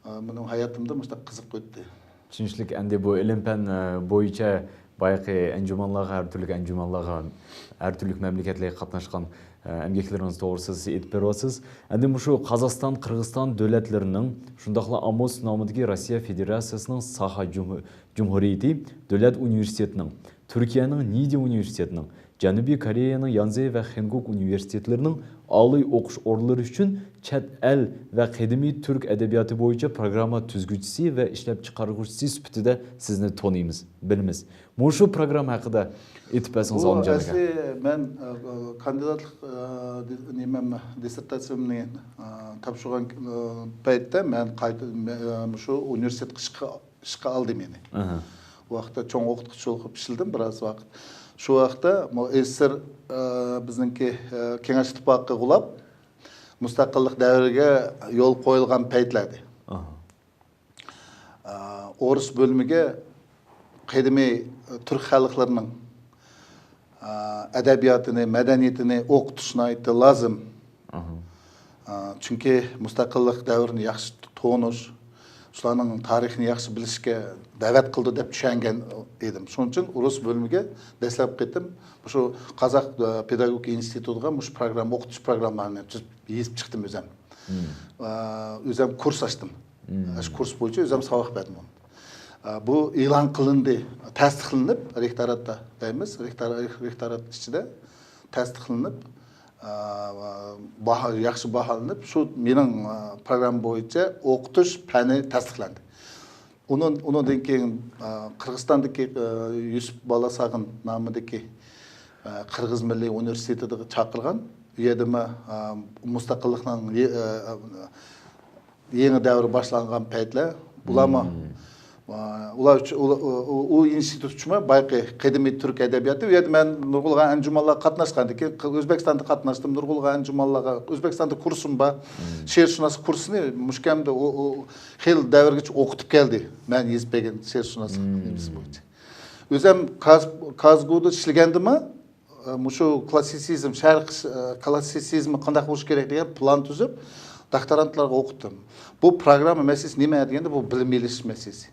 ئا، مېنىڭ ھاياتىمدا مۇشۇنداق قىزىق ئۆتتى. چۈشىنىشلىك، ئەمدى بۇ ئىلىم-پەن، ئە، بويىچە بايىقى ئەنجۇمانلارغا، ھەر تۈرلۈك ئەنجۇمانلارغا، ھەر تۈرلۈك مەملىكەتلەرگە قاتناشقان، ئە، ئەمگەكلىرىڭىز توغرىسىدا سىز ئېيتىپ بېرىۋاتىسىز. ئەمدى مۇشۇ قازاقىستان، قىرغىزىستان دۆلەتلىرىنىڭ، شۇنداقلا ئاموس نامىدىكى روسىيە فېدېراتسىيەسىنىڭ ساخا جۇمھۇ-، جۇمھۇرىيىتى دۆلەت ئۇنىۋېرسىتېتىنىڭ، تۈركىيەنىڭ نىدى ئۇنىۋېرسىتېتىنىڭ، جەنۇبىي كورېيەنىڭ يانزې ۋە خېنگۇك ئۇنىۋېرسىتېتلىرىنىڭ ئالىي ئوقۇش ئورۇنلىرى ئۈچۈن چەت ئەل ۋە قەدىمىي تۈرك ئەدەبىياتى بويىچە پروگرامما تۈزگۈچىسى ۋە ئىشلەپچىقارغۇچىسى سۈپىتىدە سىزنى تونۇيمىز، بىلىمىز. مۇشۇ پروگرامما ھەققىدە ئېيتىپ بەرسىڭىز، بۇ ئالىمجان ئاكا. ئەسلى مەن، ئە، كاندىداتلىق، ئە، دى-، نېمەم، دىسسېرتاتسىيەمنى، ئە، تاپشۇرغان، ئە، پەيتتە مەن قايتا، مە-، ئە، مۇشۇ ئۇنىۋېرسىتېتقا ئىشقا ئىشقا ئالدى مېنى. ئاھا. ئۇ ۋاقىتتا چوڭ ئوقۇتقۇچى بولۇپ ئىشلىدىم بىراز ۋاقىت. شۇ ۋاقىتتا مۇ-، ئېسسېسسر، ئە، بىزنىڭكى، ئە، كېڭەش ئىتتىپاقى غۇلاپ، مۇستەقىللىق دەۋرىگە يول قويۇلغان پەيتلەردە. ئاھا. ئە، ئورۇس بۆلۈمىگە قەدىمىي تۈرك خەلقلىرىنىڭ ئە، ئەدەبىياتىنى، مەدەنىيىتىنى ئوقۇتۇش ناھايىتى لازىم. ئاھا. ئە، چۈنكى مۇستەقىللىق دەۋرىنى ياخشى تونۇش، شۇلارنىڭ تارىخىنى ياخشى بىلىشكە دەۋەت قىلىدۇ دەپ چۈشەنگەن ئىدىم. شۇنىڭ ئۈچۈن ئورۇس بۆلۈمىگە دەسلەپكى قېتىم مۇشۇ قازاق، ئە، پېداگوگىكا ئىنستىتۇتىغا مۇشۇ پروگرامما، ئوقۇتۇش پروگراممىلىرىنى تۈزۈپ يېزىپ چىقتىم ئۆزۈم. مم. ئە، ئۆزۈم كۇرس ئاچتىم. مم. شۇ كۇرس بويىچە ئۆزۈم ساۋاق بەردىم. ئە، بۇ ئېلان قىلىندى، تەستىقلىنىپ، رېكتوراتتا دەيمىز، رېكتور-، رېكتورات ئىچىدە تەستىقلىنىپ، ئە، باھا، ياخشى باھالىنىپ، شۇ مېنىڭ، ئە، پروگرامما بويىچە ئوقۇتۇش پەنى تەستىقلاندى. ئۇنىڭ، ئۇنىڭدىن كېيىن، ئە، قىرغىزىستاندىكى، ئە، يۈسۈپ بالاساغىن نامىدىكى، ئە، قىرغىز مىللىي ئۇنىۋېرسىتېتىغا چاقىرغان. ئۇ يەردىمۇ، ئە، مۇستەقىللىقنىڭ يې-، ئە، يېڭى دەۋر باشلانغان پەيتلەر. بۇلارمۇ، مم. ئە، ئۇلار ئۈچۈن، ئۇ، ئۇ، ئۇ ئىنستىتۇت ئۈچۈنمۇ بايىقى قەدىمىي تۈرك ئەدەبىياتى. ئۇ يەردە مەن نۇرغۇنلىغان ئەنجۇمانلارغا قاتناشقاندىن كېيىن، ئۆزبېكىستاندا قاتناشتىم، نۇرغۇنلىغان ئەنجۇمانلارغا، ئۆزبېكىستاندا كۇرسۇم بار. مم. شېئىرشۇناسلىق كۇرسىنى مۇشۇ كەمدە ئۇ، ئۇ خېلى دەۋرگىچە ئوقۇتۇپ كەلدى. مەن يېزىپ بەرگەن شېئىرشۇناسلىق مم. نېمىسى بويىچە. ئۆزۈم كاز-، كازگۇدا ئىشلىگەندىمۇ، مۇشۇ كلاسسىسىزم، شەرق، كلاسسىسىزمى قانداق بولۇشى كېرەك دېگەن پىلان تۈزۈپ، دوكتورانتلارغا ئوقۇتتۇم. بۇ پروگرامما مەسىلىسى نېمە دېگەندە، بۇ بىلىم ئېلىش مەسىلىسى.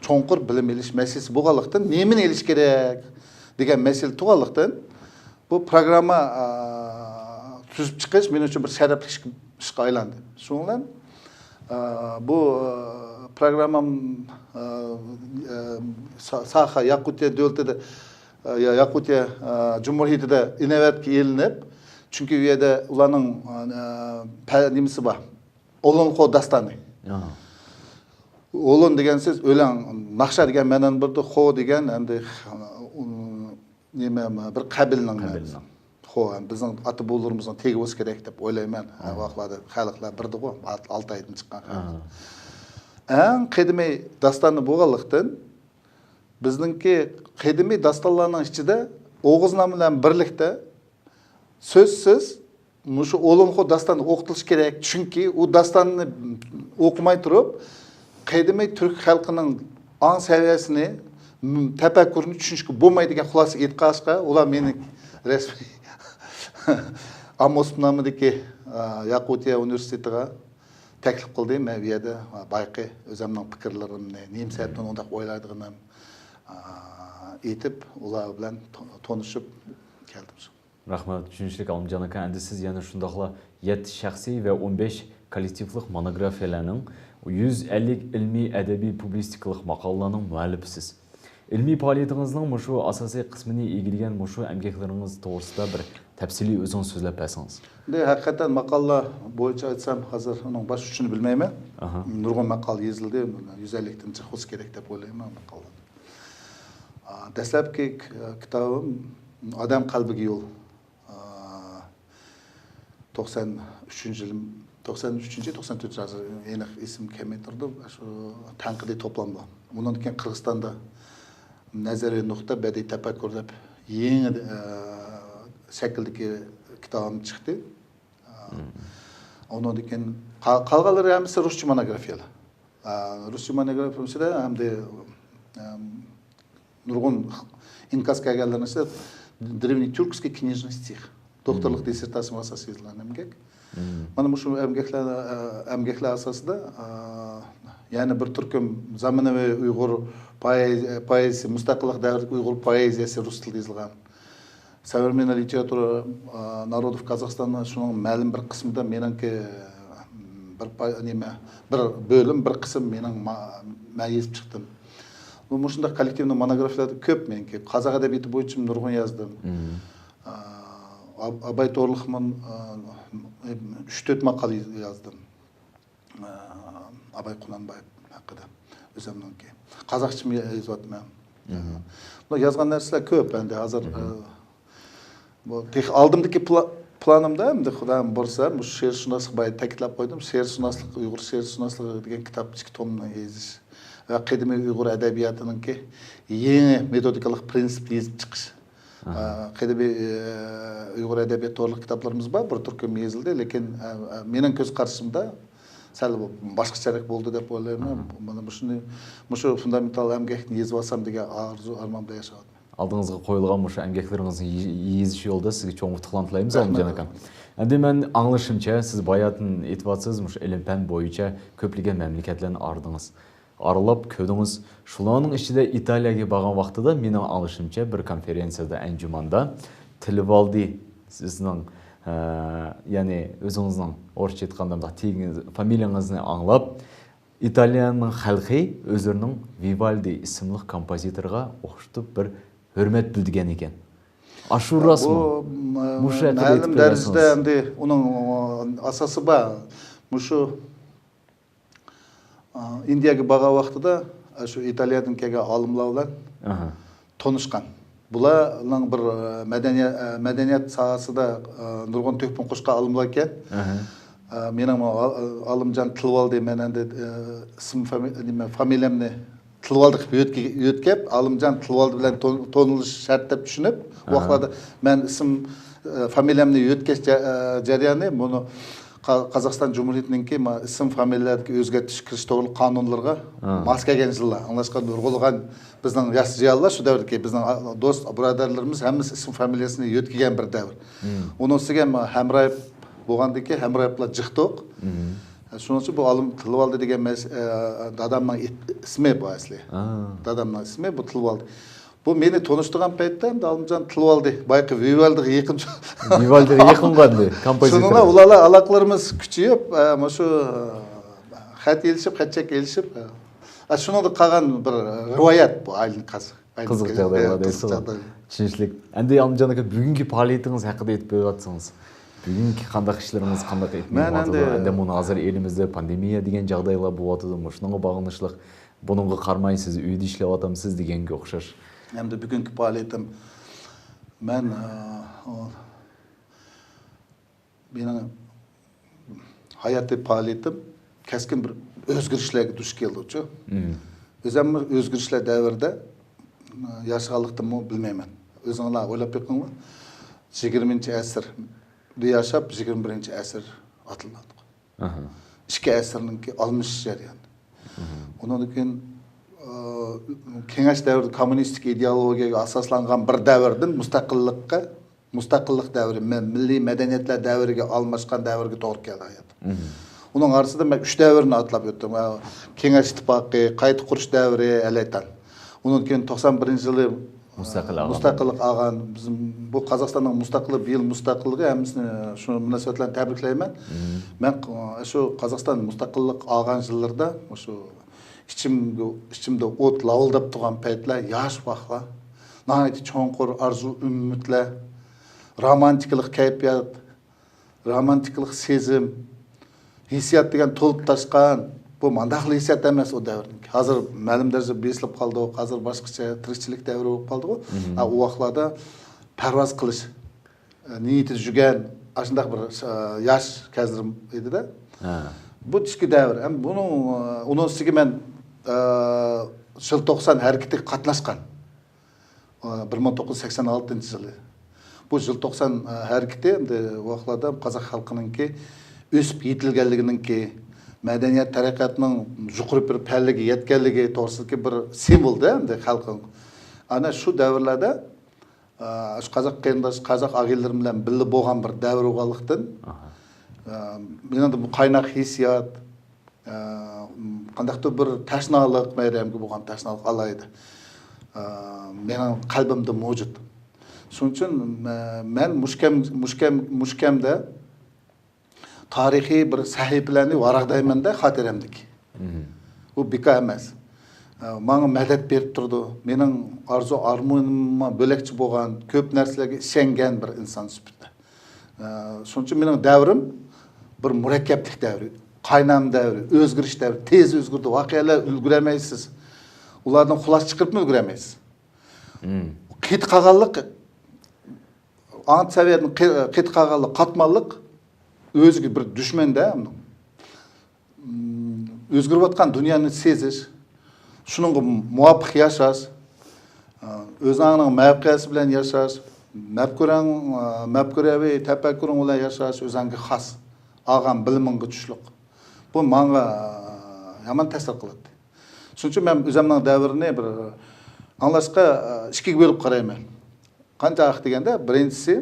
چوڭقۇر بىلىم ئېلىش مەسىلىسى بولغانلىقتىن، نېمىنى ئېلىش كېرەك دېگەن مەسىلە تۇغانلىقتىن، بۇ پروگرامما، ئا، تۈزۈپ چىقىش مېنىڭ ئۈچۈن بىر شەرەپلىك ئىش، ئىشقا ئايلاندى. شۇنىڭ بىلەن، ئا، بۇ، ئا، پروگراممام، ئا، ئا، سا-، ساخا ياقۇتىيە دۆلىتىدە، ئا، يا-، ياقۇتىيە، ئا، جۇمھۇرىيىتىدە ئىناۋەتكە ئېلىنىپ، چۈنكى ئۇ يەردە ئۇلارنىڭ، ئا، پە-، نېمىسى بار، ئولۇن خو داستانى. ئاھا. ئولۇن دېگەن سۆز ئۆلەڭ، ناخشا دېگەن مەنىنى بېرىدۇ، خو دېگەن ئەمدى، ئۇ، نېمە، بىر قەبىلىنىڭ قەبىلىنىڭ. خو، بىزنىڭ ئاتا-بوۋىلىرىمىزنىڭ تېگى بولسا كېرەك دەپ ئويلايمەن. ھە، ھە. ۋاقىتلاردا خەلقلەر بىردىغۇ، ئالت-، ئالتايدىن چىققان خەلق. ھە. ئەڭ قەدىمىي داستانى بولغانلىقتىن، بىزنىڭكى قەدىمىي داستانلارنىڭ ئىچىدە ئوغۇزنامە بىلەن بىرلىكتە سۆزسىز، مۇشۇ ئولۇنخو داستانى ئوقۇتۇلۇشى كېرەك. چۈنكى ئۇ داستاننى ئوقۇماي تۇرۇپ، قەدىمىي تۈرك خەلقىنىڭ ئاڭ سەۋىيەسىنى، م-، تەپەككۇرىنى چۈشىنىشكە بولمايدىكەن. خۇلاسە ئېيتقاچقا، ئۇلار مېنى رەسمىي ئاموسوف نامىدىكى، ئا، ياقۇتىيە ئۇنىۋېرسىتېتىغا تەكلىپ قىلدى. مەن ئۇ يەردە بايىقى ئۆزۈمنىڭ پىكىرلىرىمنى، نېمە سەۋەبتىن ئۇنداق ئويلايدىغىنىم، ئا، ئېيتىپ، ئۇلار بىلەن تو-، تونۇشۇپ كەلدىم. رەھمەت، چۈشىنىشلىك ئالىمجان ئاكا. ئەمدى سىز يەنە شۇنداقلا يەتتە شەخسىي ۋە ئون بەش كوللېكتىپلىق مونوگرافىيەلەرنىڭ، يۈز ئەللىك ئىلمىي ئەدەبىي پۇبلىستىكىلىق ماقالىلەرنىڭ مۇئەللىپىسىز. ئىلمىي پائالىيىتىڭىزنىڭ مۇشۇ ئاساسىي قىسمىنى ئىگىلىگەن مۇشۇ ئەمگەكلىرىڭىز توغرىسىدا بىر تەپسىلىي ئۆزىڭىز سۆزلەپ بەرسىڭىز. ئەمدى ھەقىقەتەن ماقالىلەر بويىچە ئېيتسام، ھازىر ئۇنىڭ باش ئۇچىنى بىلمەيمەن. ئاھا. نۇرغۇن ماقالە يېزىلدى، يۈز ئەللىكتىن چىققۇسى كېرەك دەپ ئويلايمەن ماقالىلەر. ئا، دەسلەپكى ك-، كىتابىم ئادەم قەلبىگە يول. ئا، توقسان ئۈچىنچى يىل، توقسان ئۈچىنچى، توقسان تۆتىنچى، ھازىر ئېنىق ئېسىمگە كەلمەي تۇرىدۇ. شۇ تەنقىدىي توپلاملار. ئۇنىڭدىن كېيىن قىرغىزىستاندا نەزەرىي نۇقتا، بەدىئىي تەپەككۇر دەپ يېڭى، ئە، شەكىلدىكى كىتابىم چىقتى. ئە، ئۇنىڭدىن كېيىن قا-، قالغانلىرى ھەممىسى رۇسچە مونوگرافىيەلەر. ئە، رۇسچە مونوگرافىيەم ئىچىدە ئەمدى، ئەم، نۇرغۇن ئىنكاس كەلگەنلەرنىڭ ئىچىدە древнетюркский книжный стих. دوكتورلۇق دىسسېرتاتسىيەم ئاساسىي يېزىلغان ئەمگەك. مانا مۇشۇ ئەمگەكلەر، ئە، ئەمگەكلەر ئاساسىدا، ئە، يەنە بىر تۈركۈم زامانىۋى ئۇيغۇر پوئېزىيە، مۇستەقىللىق دەۋرىدىكى ئۇيغۇر پوئېزىيەسى رۇس تىلىدا يېزىلغان. Современная литература, а, народов Казахстана شۇنىڭ مەلۇم بىر قىسمىدا مېنىڭكى بىر پا-، نېمە، بىر بۆلۈم، بىر قىسىم مېنىڭ ما-، مەن يېزىپ چىقتىم. بۇ مۇشۇنداق كوللېكتىۋنىي مونوگرافىيەلەر كۆپ مېنىڭكى. قازاق ئەدەبىياتى بويىچە نۇرغۇن يازدىم. ئا، ئاب-، ئاباي توغرىلىقمۇ، ئا، ئۈچ تۆت ماقالە يازدىم. ئا، ئاباي قۇنانبايېۋ ھەققىدە. ئۆزۈمنىڭكى. قازاقچىمۇ يېزىۋاتىمەن. بۇ يازغان نەرسىلەر كۆپ ئەمدى ھازىر، ئا، بۇ تېخى ئالدىمدىكى پلا-، پىلانىمدا ئەمدى خۇدايىم بۇيرۇسا، مۇشۇ شېئىرشۇناسلىق بايا تەكىتلەپ قويدۇم. شېئىرشۇناسلىق، ئۇيغۇر شېئىرشۇناسلىقى دېگەن كىتاب ئىككى تومنى يېزىش ۋە قەدىمىي ئۇيغۇر ئەدەبىياتىنىڭكى يېڭى مېتودىكىلىق پىرىنسىپنى يېزىپ چىقىش. ئە، قەدىمىي، ئە، ئۇيغۇر ئەدەبىيات توغرىلىق كىتابلىرىمىز بار، بىر تۈركۈم يېزىلدى، لېكىن، ئە، ئە، مېنىڭ كۆز قارىشىمدا سەل باشقىچىراق بولدى دەپ ئويلايمەن. مانا مۇشۇنى، مۇشۇ فۇندامېنتال ئەمگەكنى يېزىۋالسام دېگەن ئارزۇ ئارمان بىلەن ياشاۋاتىمەن. ئالدىڭىزغا قويۇلغان مۇشۇ ئەمگەكلىرىڭىزنى يېزىش يولىدا سىزگە چوڭ ئۇتۇقلارنى تىلەيمىز، ئالىمجان ئاكا. ئەمدى مەن ئاڭلىشىمچە، سىز باياتىن ئېيتىۋاتىسىز، مۇشۇ ئىلىم-پەن بويىچە كۆپلىگەن مەملىكەتلەرنى ئاردىڭىز. ئارىلاپ كۆردىڭىز. شۇلارنىڭ ئىچىدە ئىتالىيەگە بارغان ۋاقتىدا مېنىڭ ئاڭلىشىمچە بىر كونفېرېنسىيەدە، ئەنجۇماندا تىلىۋالدى، سىزنىڭ، ئە، يەنى ئۆزىڭىزنىڭ ئورۇسچە ئېيتقاندا مۇنداق تىلىڭىز، فامىلىيەڭىزنى ئاڭلاپ، ئىتالىيەنىڭ خەلقى ئۆزلىرىنىڭ ۋىۋالدى ئىسىملىق كومپوزىتورغا ئوخشىتىپ بىر ھۆرمەت بىلدۈرگەن ئىكەن. ئاشۇ راستمۇ؟ بۇ، مۇشۇ ھەققىدە ئېيتىپ بەرسىڭىز. مەلۇم دەرىجىدە ئەمدى ئۇنىڭ ئاساسى بار. مۇشۇ ئىندىيەگە بارغان ۋاقتىدا شۇ ئىتالىيەدىن كەلگەن ئالىملار بىلەن تونۇشقان. بۇلارنىڭ بىر مەدەنىيەت، مەدەنىيەت ساھەسىدە نۇرغۇن تۆھپىنى قوشقان ئالىملار ئىكەن. مېنىڭ ئالىمجان تىلىۋالدى، مەن ئەمدى ئىسىم، نېمە، فامىلىيەمنى تىلىۋالدى قىلىپ يۆتكە-، يۆتكەپ، ئالىمجان تىلىۋالدى بىلەن تون-، تونۇلۇش شەرت دەپ چۈشىنىپ، ئۇ ۋاقىتلاردا مەن ئىسىم، ئە، فامىلىيەمنى يۆتكەش جە-، ئە، جەريانى بۇنى قا-، قازاقىستان جۇمھۇرىيىتىنىڭكى ما-، ئىسىم فامىلىيەلەردىكى ئۆزگەرتىش كىرىش توغرىلىق قانۇنلىرىغا ماس كەلگەن يىللار. ئاڭلاشقا نۇرغۇنلىغان بىزنىڭ ياش زىيالىيلار شۇ دەۋردىكى بىزنىڭ، ئا، دوست، بۇرادەرلىرىمىز ھەممىسى ئىسىم فامىلىيەسىنى يۆتكىگەن بىر دەۋر. ئۇنىڭ ئۈستىگە ما-، ھەمرايىپ بولغاندىن كېيىن ھەمرايىپلار جىقتۇق. شۇنىڭ ئۈچۈن بۇ ئالىم تىلىۋالدى دېگەن مەس-، ئە، دادامنىڭ ئىت-، ئىسمى بۇ ئەسلى. دادامنىڭ ئىسمى بۇ تىلىۋالدى. بۇ مېنى تونۇشتۇرغان پەيتتە ئەمدى ئالىمجان تىلىۋالدى. بايىقى ۋىۋالدىغا يېقىن. ۋىۋالدىغا يېقىنغانىدى كومپوزىتور. شۇنىڭ بىلەن ئۇلار ئالاقىلىرىمىز كۈچىيىپ، ئە، مۇشۇ، ئە، خەت ئېلىشىپ، خەت چەك ئېلىشىپ، ئە، شۇنىڭدا قالغان بىر رىۋايەت بۇ ئايلىنىپ قالسا. قىزىق جاغدايلار دەيسىز. چۈشىنىشلىك. ئەمدى ئالىمجان ئاكا، بۈگۈنكى پائالىيىتىڭىز ھەققىدە ئېيتىپ بېرىۋاتسىڭىز. بۈگۈنكى قانداق ئىشلىرىڭىز، قانداق ئېتىپ مېڭىۋاتىدۇ؟ ئەمدى مۇنۇ ھازىر ئېلىمىزدە پاندېمىيە دېگەن جاغدايلار بولۇۋاتىدۇ. مۇشۇنىڭغا باغلىنىشلىق، بۇنىڭغا قارىماي سىز ئۆيدە ئىشلەۋاتامسىز دېگەنگە ئوخشاش. ئەمدى بۈگۈنكى پائالىيىتىم، مەن، ئە، مېنىڭ ھاياتىي پائالىيىتىم كەسكىن بىر ئۆزگىرىشلەرگە دۇچ كېلىدۇچۇ. ئۆزۈممۇ ئۆزگىرىشلەر دەۋرىدە ياشىغانلىقتىنمۇ بىلمەيمەن. ئۆزۈڭلار ئويلاپ بېقىڭلار. يىگىرمىنچى ئەسىردە ياشاپ، يىگىرمە بىرىنچى ئەسىر ئاتلىنىۋاتىدۇ. ئىككى ئەسىرنىڭكى ئالمىشىش جەريانى. ئۇنىڭدىن كېيىن، ئە، كېڭەش دەۋرىدە كوممۇنىستىك ئىدېئولوگىيەگە ئاساسلانغان بىر دەۋردىن مۇستەقىللىققا، مۇستەقىللىق دەۋرى، مە-، مىللىي مەدەنىيەتلەر دەۋرىگە ئالماشقان دەۋرگە توغرا كەلدى ھايات. ئۇنىڭ ئارىسىدا مەن ئۈچ دەۋرنى ئاتلاپ ئۆتتۈم. ئە، كېڭەش ئىتتىپاقى، قايتا قۇرۇش دەۋرى، ھەلەيتەن. ئۇنىڭدىن كېيىن توقسان بىرىنچى يىلى مۇستەقىل ئالغان. مۇستەقىللىق ئالغان. بىزنىڭ بۇ قازاقىستاننىڭ مۇستەقىللىقى، بىيىل مۇستەقىللىقى ھەممىسىنى شۇ مۇناسىۋەت بىلەن تەبرىكلەيمەن. مەن، ئە، شۇ قازاقىستان مۇستەقىللىق ئالغان يىللىرىدا شۇ ئىچىمگە، ئىچىمدە ئوت لاۋۇلداپ تۇرغان پەيتلەر، ياش ۋاقىتلار، ناھايىتى چوڭقۇر ئارزۇ-ئۈمىدلەر، رومانتىكىلىق كەيپىيات، رومانتىكىلىق سېزىم، ھېسسىيات دېگەن تولۇپ تاشقان. بۇ مانداقلا ھېسسىيات ئەمەس ئۇ دەۋردىكى. ھازىر مەلۇم دەرىجىدە بېسىلىپ قالدۇق، ھازىر باشقىچە تىرىكچىلىك دەۋرى بولۇپ قالدىغۇ. ھە، ئۇ ۋاقىتلاردا پەرۋاز قىلىش نىيىتىدە يۈرگەن ئاشۇنداق بىر، ئە، ياش كەزلىرىم ئىدى-دە. ھە. بۇ ئىچكى دەۋر. ھەم بۇنىڭ، ئۇنىڭ ئۈستىگە مەن، ئە، يىل توقسان ھەرىكىتىگە قاتناشقان. ئە، بىر مىڭ توققۇز يۈز سەكسەن ئالتىنچى يىلى. بۇ يىل توقسان، ئە، ھەرىكىتى ئەمدى ۋاقىتلاردا قازاق خەلقىنىڭكى ئۆسۈپ يېتىلگەنلىكىنىڭكى، مەدەنىيەت تەرەققىياتنىڭ يۇقىرى بىر پەللىگە يەتكەنلىكى توغرىسىدىكى بىر سىمۋول-دە ئەمدى خەلقنىڭ. ئەنە شۇ دەۋرلەردە ئە، شۇ قازاق قېرىنداش، قازاق ئاغىنىلىرىم بىلەن بىللە بولغان بىر دەۋر بولغانلىقتىن، ئاھا. ئە، مېنىڭدە بۇ قايناق ھېسسىيات، ئە، قانداقتۇر بىر تەشنالىق، مەيرەمگە بولغان تەشنالىق ئالاھىدە، ئە، مېنىڭ قەلبىمدە مەۋجۇت. شۇنىڭ ئۈچۈن مە-، مەن مۇشۇ كەم-، مۇشۇ كەم-، مۇشۇ كەمدە تارىخىي بىر سەھىپىلەرنى ۋاراقدايمەن-دە خاتىرەمدىكى. مم. بۇ بىكار ئەمەس. ئە، ماڭا مەدەت بېرىپ تۇرىدۇ. مېنىڭ ئارزۇ ئارمىنىمغا بۆلەكچى بولغان، كۆپ نەرسىلەرگە ئىشەنگەن بىر ئىنسان سۈپىتىدە. ئە، شۇنىڭ ئۈچۈن مېنىڭ دەۋرىم بىر مۇرەككەپلىك دەۋرى، قاينام دەۋرى، ئۆزگىرىش دەۋرى، تېز ئۆزگىرىدۇ، ۋەقەلەر ئۈلگۈرەلمەيسىز. ئۇلاردىن خۇلاسە چىقىرىپمۇ ئۈلگۈرەلمەيسىز. مم. قېتىپ قالغانلىق، ئاڭ سەۋىيەدىن قې-، قېتىپ قالغانلىق، قاتماللىق ئۆزىگە بىر دۈشمەن-دە. مم، ئۆزگىرىۋاتقان دۇنيانى سېزىش، شۇنىڭغا مۇۋاپىق ياشاش، ئۆزۈڭنىڭ مەۋقەسى بىلەن ياشاش، مەپكۇرەڭ، مەپكۇرەۋى تەپەككۇرۇڭ بىلەن ياشاش، ئۆزۈڭگە خاس، ئالغان بىلىمىڭگە چۈشلۈق. بۇ ماڭا يامان تەسىر قىلاتتى. شۇنىڭ ئۈچۈن مەن ئۆزۈمنىڭ دەۋرىنى بىر ئاڭلاشقا ئىككىگە بۆلۈپ قارايمەن. قانچاق دېگەندە، بىرىنچىسى،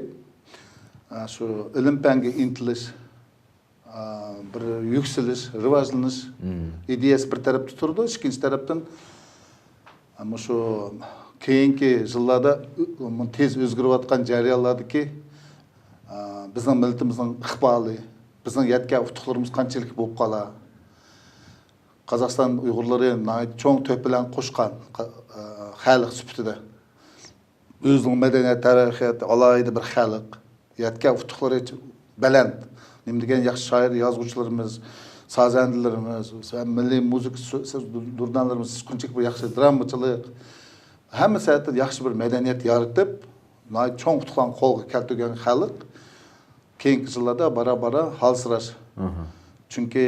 شۇ ئىلىم-پەنگە ئىنتىلىش، ئا، بىر يۈكسىلىش، رىۋاجلىنىش مم. ئىدىيەسى بىر تەرەپتە تۇرىدۇ. ئىككىنچى تەرەپتىن، مۇشۇ كېيىنكى يىللاردا ئۆ-، تېز ئۆزگىرىۋاتقان جەريانلاردىكى، ئا، بىزنىڭ مىللىتىمىزنىڭ ئىقبالى، بىزنىڭ يەتكەن ئۇتۇقلىرىمىز قانچىلىك بولۇپ قالار؟ قازاقىستان ئۇيغۇرلىرى ناھايىتى چوڭ تۆھپىلەرنى قوشقان، ئا، خەلق سۈپىتىدە. ئۆزىنىڭ مەدەنىيەت تەرەققىياتى ئالاھىدە بىر خەلق. يەتكەن ئۇتۇقلىرى بەلەنت. نېمە دېگەن ياخشى شائىر، يازغۇچىلىرىمىز، سازەندىلىرىمىز، مىللىي مۇزىكا سۆ-، سۆز دۇردانىلىرىمىز، شۇنچىلىك بىر ياخشى درامىچىلىق. ھەممە سەھەتتە ياخشى بىر مەدەنىيەت يارىتىپ، ناھايىتى چوڭ ئۇتۇقلارنى قولغا كەلتۈرگەن خەلق كېيىنكى يىللاردا بارا-بارا ھالسىراش. ئاھا. چۈنكى،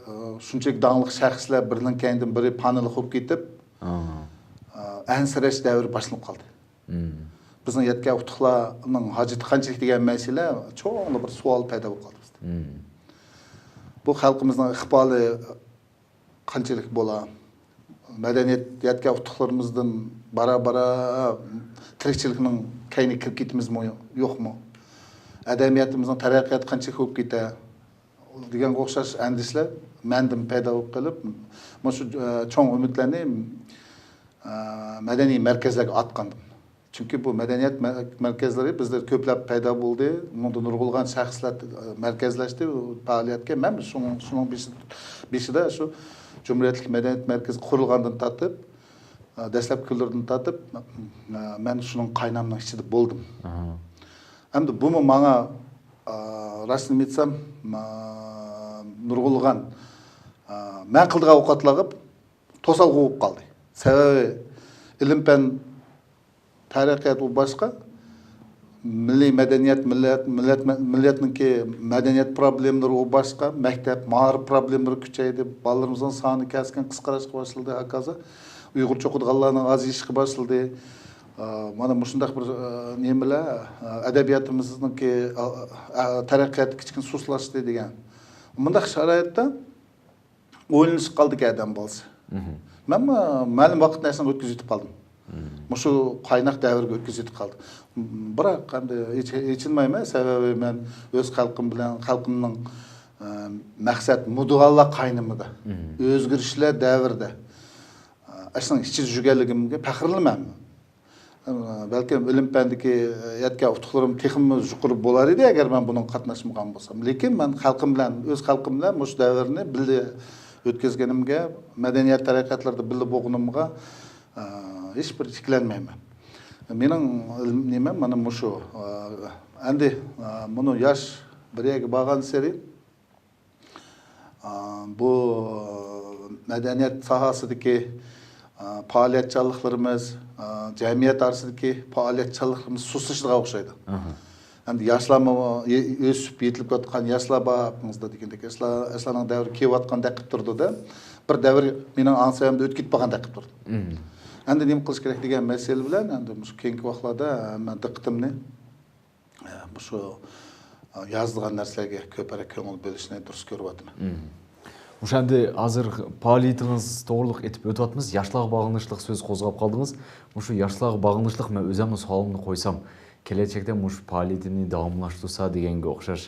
ئە، شۇنچىلىك داڭلىق شەخسلەر بىرىنىڭ كەينىدىن بىرى پانىلىق بولۇپ كېتىپ، ئاھا. ئە، ئەنسىرەش دەۋرى باشلىنىپ قالدى. مم. بىزنىڭ يەتكەن ئۇتۇقلارنىڭ ھاجىتى قانچىلىك دېگەن مەسىلە چوڭلا بىر سوئال پەيدا بولۇپ قالدى بىزدە. مم. بۇ خەلقىمىزنىڭ ئىقبالى قانچىلىك بولا؟ مەدەنىيەت يەتكەن ئۇتۇقلىرىمىزدىن بارا-بارا تىرىكچىلىكنىڭ كەينىگە كىرىپ كېتىمىزمۇ، يوقمۇ؟ ئەدەبىياتىمىزنىڭ تەرەققىياتى قانچىلىك بولۇپ كېتە؟ دېگەنگە ئوخشاش ئەندىشىلەر مەندىمۇ پەيدا بولۇپ قېلىپ، مۇشۇ، ئە، چوڭ ئۈمىدلەرنى، ئە، مەدەنىي مەركەزلەرگە ئاتقانىدىم. چۈنكى بۇ مەدەنىيەت مە-، مەركەزلىرى بىزدە كۆپلەپ پەيدا بولدى. بۇنىڭدا نۇرغۇنلىغان شەخسلەر، ئە، مەركەزلەشتى پائالىيەتكە. مەن شۇنىڭ، شۇنىڭ بېشى-، بېشىدا شۇ جۇمھۇرىيەتلىك مەدەنىيەت مەركىزى قۇرۇلغاندىن تارتىپ، ئە، دەسلەپكى كۈنلىرىدىن تارتىپ، ئە، مەن شۇنىڭ قاينامنىڭ ئىچىدە بولدۇم. ئەمدى بۇمۇ ماڭا، ئا، راستىنى ئېيتسام، ئا، نۇرغۇنلىغان، ئا، مەن قىلىدىغان ئوقەتلەرگە توسالغۇ بولۇپ قالدى. سەۋەبى، ئىلىم-پەن، تەرەققىيات ئۇ باشقا، مىللىي مەدەنىيەت، مىللەت، مىللەت، مىللەتنىڭكى مەدەنىيەت پروبلېمىلىرى ئۇ باشقا، مەكتەپ، مائارىپ پروبلېمىلىرى كۈچەيدى، بالىلىرىمىزنىڭ سانى كەسكىن قىسقىرىشقا باشلىدى، ھاكازا ئۇيغۇرچە ئوقۇيدىغانلارنىڭ ئازىيىشقا باشلىدى. ئا، مانا مۇشۇنداق بىر، ئا، نېمىلەر، ئا، ئەدەبىياتىمىزنىڭكى، ئا، ئا، تەرەققىياتى كىچىككىنە سۇسلاشتى دېگەن. مۇنداق شارائىتتا ئويلىنىشقا قالىدىكەن ئادەم بالىسى. مەنمۇ مەلۇم ۋاقىت نەرسىنى ئۆتكۈزۈۋېتىپ قالدىم. مۇشۇ قايناق دەۋرگە ئۆتكۈزۈۋېتىپ قالدىم. بىراق ئەمدى ئېچ-، ئېچىنمايمەن، سەۋەبى مەن ئۆز خەلقىم بىلەن، خەلقىمنىڭ، ئە، مەقسەت مۇدىئالار قاينىمىدا، ئۆزگىرىشلەر دەۋرىدە، ئە، ئاشۇنىڭ ئىچىدە يۈرگەنلىكىمگە پەخىرلىنىمەن. بەلكىم ئىلىم-پەندىكى يەتكەن ئۇتۇقلىرىم تېخىمۇ يۇقىرى بولار ئىدى، ئەگەر مەن بۇنىڭغا قاتناشمىغان بولسام. لېكىن مەن خەلقىم بىلەن، ئۆز خەلقىم بىلەن مۇشۇ دەۋرنى بىللە ئۆتكۈزگىنىمگە، مەدەنىيەت تەرەققىياتلىرىدا بىللە بولغىنىمغا، ئە، ھېچبىر ئىككىلەنمەيمەن. مېنىڭ نېمەم مانا مۇشۇ. ئە، ئەمدى، ئە، مۇنۇ ياش بىر يەرگە بارغانسېرى، ئە، بۇ مەدەنىيەت ساھەسىدىكى، ئە، پائالىيەتچانلىقلىرىمىز، ئە، جەمئىيەت ئارىسىدىكى پائالىيەتچانلىقلىرىمىز سۇسلىشىدىغان ئوخشايدۇ. ئەمدى ياشلارمۇ ئۆ-، ئۆسۈپ يېتىلىپ كەتكەن ياشلار بار، ئاپىڭىزدا دېگەندەك ياشلار، ياشلارنىڭ دەۋرى كېلىۋاتقان دەقىپ تۇرىدۇ-دە. بىر دەۋر مېنىڭ ئاڭسايىمدا ئۆتۈپ كېتىپ قالغان دەقىپ تۇرىدۇ. ئەمدى نېمە قىلىش كېرەك دېگەن مەسىلە بىلەن ئەمدى مۇشۇ كېيىنكى ۋاقىتلاردا مەن دىققىتىمنى، ئە، مۇشۇ، ئە، يازىدىغان نەرسىلەرگە كۆپرەك كۆڭۈل بۆلۈشنى دۇرۇس كۆرۈۋاتىمەن. مۇشۇ ئەمدى ھازىر پائالىيىتىڭىز توغرۇلۇق ئېيتىپ ئۆتۈۋاتىمىز. ياشلارغا باغلىنىشلىق سۆز قوزغاپ قالدىڭىز. مۇشۇ ياشلارغا باغلىنىشلىق مەن ئۆزۈمنىڭ سوئالىمنى قويسام، كېلەچەكتە مۇشۇ پائالىيىتىنى داۋاملاشتۇرسا دېگەنگە ئوخشاش،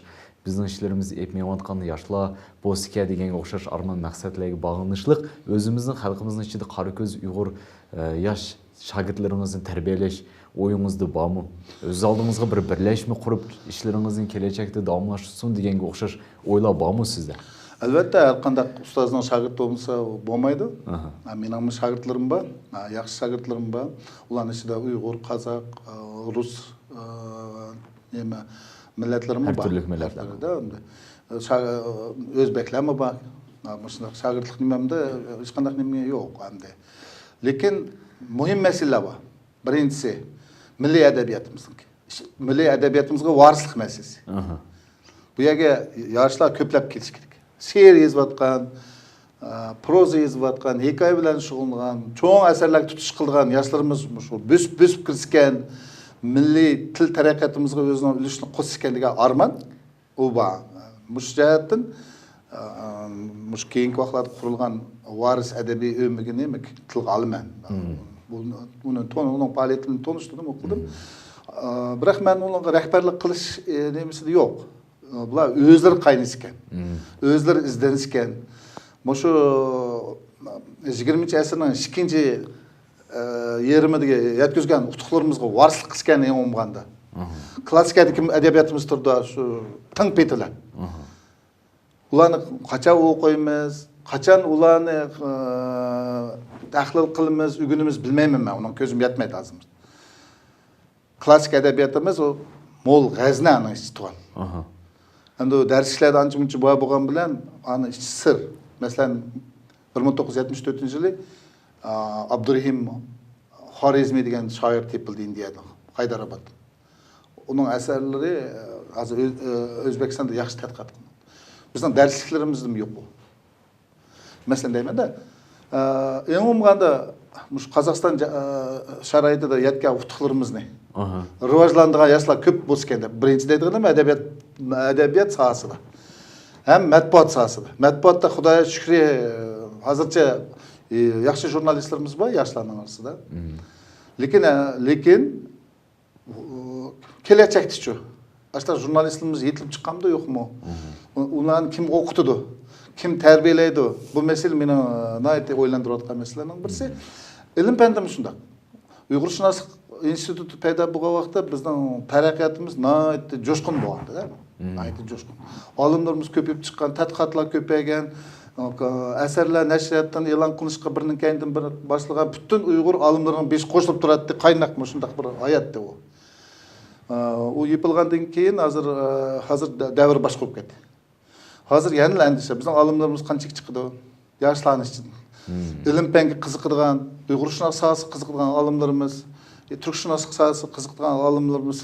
بىزنىڭ ئىشلىرىمىزنى ئېلىپ مېڭىۋاتقان ياشلار بولسىكەن دېگەنگە ئوخشاش ئارمان مەقسەتلەرگە باغلىنىشلىق ئۆزىمىزنىڭ خەلقىمىزنىڭ ئىچىدە قارا كۆز ئۇيغۇر، ئە، ياش شاگىرتلىرىڭىزنى تەربىيەلەش ئويىڭىزدا بارمۇ؟ ئۆز ئالدىڭىزغا بىر بىرلەشمە قۇرۇپ، ئىشلىرىڭىزنى كېلەچەكتە داۋاملاشتۇرسۇن دېگەنگە ئوخشاش ئويلار بارمۇ سىزدە؟ ئەلۋەتتە، ھەر قانداق ئۇستازنىڭ شاگىرتى بولمىسا بولمايدۇ. ئاھا. ھە، مېنىڭمۇ شاگىرتلىرىم بار، ھە، ياخشى شاگىرتلىرىم بار. ئۇلارنىڭ ئىچىدە ئۇيغۇر، قازاق، ئە، رۇس، ئە، نېمە، مىللەتلىرىمۇ ھەر بار. تۈرلۈك مىللەتلەر. ھەر تۈرلۈك، ھە، شا-، ئۆزبەكلەرمۇ بار. ھە، مۇشۇنداق شاگىرتلىق نېمەمدە ھېچقانداق نېمە يوق ئەمدى. لېكىن مۇھىم مەسىلىلەر بار. بىرىنچىسى، مىللىي ئەدەبىياتىمىزنىڭكى. مىللىي ئەدەبىياتىمىزغا ۋارىسلىق مەسىلىسى. ئاھا. بۇ يەرگە ياشلار كۆپلەپ كېلىشى كېرەك. شېئىر يېزىۋاتقان، ئە، پروزا يېزىۋاتقان، ھېكايە بىلەن شۇغۇللىنىدىغان، چوڭ ئەسەرلەرگە تۇتۇش قىلىدىغان ياشلىرىمىز مۇشۇ بۆسۈپ، بۆسۈپ كىرسىكەن، مىللىي تىل تەرەققىياتىمىزغا ئۆزىنىڭ ئۈلۈشىنى قوشسىكەن دېگەن ئارمان. ئۇ بار. مۇشۇ جەھەتتىن، ئە، مۇشۇ كېيىنكى ۋاقىتلاردا قۇرۇلغان ۋارىس ئەدەبىي ئۆمىكىنى تىلغا ئالىمەن. بۇ، ئۇنى تون-، ئۇنىڭ پائالىيىتىنى تونۇشتۇردۇم، ئوقۇدۇم. ئە، بىراق مەن ئۇنىڭغا رەھبەرلىك قىلىش، ئە، نېمىسىدە يوق. ئە، بۇلار ئۆزلىرى قاينىسىكەن. ئۆزلىرى ئىزدەنسىكەن. مۇشۇ يىگىرمىنچى ئەسىرنىڭ ئىككىنچى ئە، يېرىمىدىگە يەتكۈزگەن ئۇتۇقلىرىمىزغا ۋارىسلىق قىلسىكەن ئەڭ بولمىغاندا. كىلاسسىك ئەدىكىم-، ئەدەبىياتىمىز تۇرىدۇ، شۇ تىڭ پېتىلەر. ئۇلارنى قاچان ئوقۇيمىز، قاچان ئۇلارنى، ئە، تەھلىل قىلىمىز، ئۆگىنىمىز بىلمەيمەن مەن، ئۇنىڭ كۆزۈم يەتمەيدۇ ھازىر. كىلاسسىك ئەدەبىياتىمىز ئۇ مول غەزنە ئۇنىڭ ئىچى تۇغان. ئەمدى ئۇ دەرسلىكلەردە ئانچە مۇنچە بار بولغان بىلەن ئانىڭ ئىچى سىر. مەسىلەن، بىر مىڭ توققۇز يۈز يەتمىش تۆتىنچى يىلى، ئا، ئابدۇرېھىم خارېزمىي دېگەن شائىر تېپىلدى ئىندىيەدىن، ھەيدارابادتىن. ئۇنىڭ ئەسەرلىرى، ئە، ھازىر ئۆز-، ئە، ئۆزبېكىستاندا ياخشى تەتقىقات قىلىنىدۇ. بىزنىڭ دەرسلىكلىرىمىزدىمۇ يوق ئۇ. مەسىلەن دەيمەن-دە، ئە، ئەڭ بولمىغاندا مۇشۇ قازاقىستان جا-، ئە، شارائىتىدا يەتكەن ئۇتۇقلىرىمىزنى راۋاجلاندۇرغان ياشلار كۆپ بولسىكەن دەپ، بىرىنچى دەيدىغىنىم ئەدەبىيات، ئەدەبىيات ساھەسىدە ھەم مەتبۇئات ساھەسىدە. مەتبۇئاتتا خۇدايا شۈكرى، ھازىرچە، ئە، ياخشى ژۇرنالىستلىرىمىز بار ياشلارنىڭ ئارىسىدا. لېكىن، ئە، لېكىن، ئۇ، كېلەچەكتىچۇ؟ ئاشۇنداق ژۇرنالىستلىرىمىز يېتىلىپ چىقامدۇ، يوقمۇ؟ ئۇ-، ئۇلارنى كىم ئوقۇتىدۇ؟ كىم تەربىيەلەيدۇ؟ بۇ مەسىلە مېنى ناھايىتى ئويلاندۇرۇۋاتقان مەسىلىلەرنىڭ بىرسى. ئىلىم پەندىمۇ شۇنداق. ئۇيغۇرشۇناسلىق ئىنستىتۇتى پەيدا بولغان ۋاقىتتا بىزنىڭ تەرەققىياتىمىز ناھايىتى جۇشقۇن بولغانىدى. ناھايىتى جۇشقۇن. ئالىملىرىمىز كۆپىيىپ چىققان، تەتقىقاتلار كۆپەيگەن، ئەسەرلەر نەشرىياتتىن ئېلان قىلىنىشقا بىرىنىڭ كەينىدىن بىر باشلىغان پۈتۈن ئۇيغۇر ئالىملىرىنىڭ بېشى قوشۇلۇپ تۇراتتى، قايناق مۇشۇنداق بىر ھاياتتى ئۇ. ئۇ يېپىلغاندىن كېيىن ھازىر، ھازىر دە-، دەۋر باشقا بولۇپ كەتتى. ھازىر يەنىلا ئەندىشە، بىزنىڭ ئالىملىرىمىز قانچىلىك چىقىدۇ؟ ياشلارنىڭ ئىچىدىن. ئىلىم پەنگە قىزىقىدىغان، ئۇيغۇرشۇناس ساھەسىگە قىزىقىدىغان ئالىملىرىمىز، تۈركشۇناسلىق ساھەسىگە قىزىقىدىغان ئالىملىرىمىز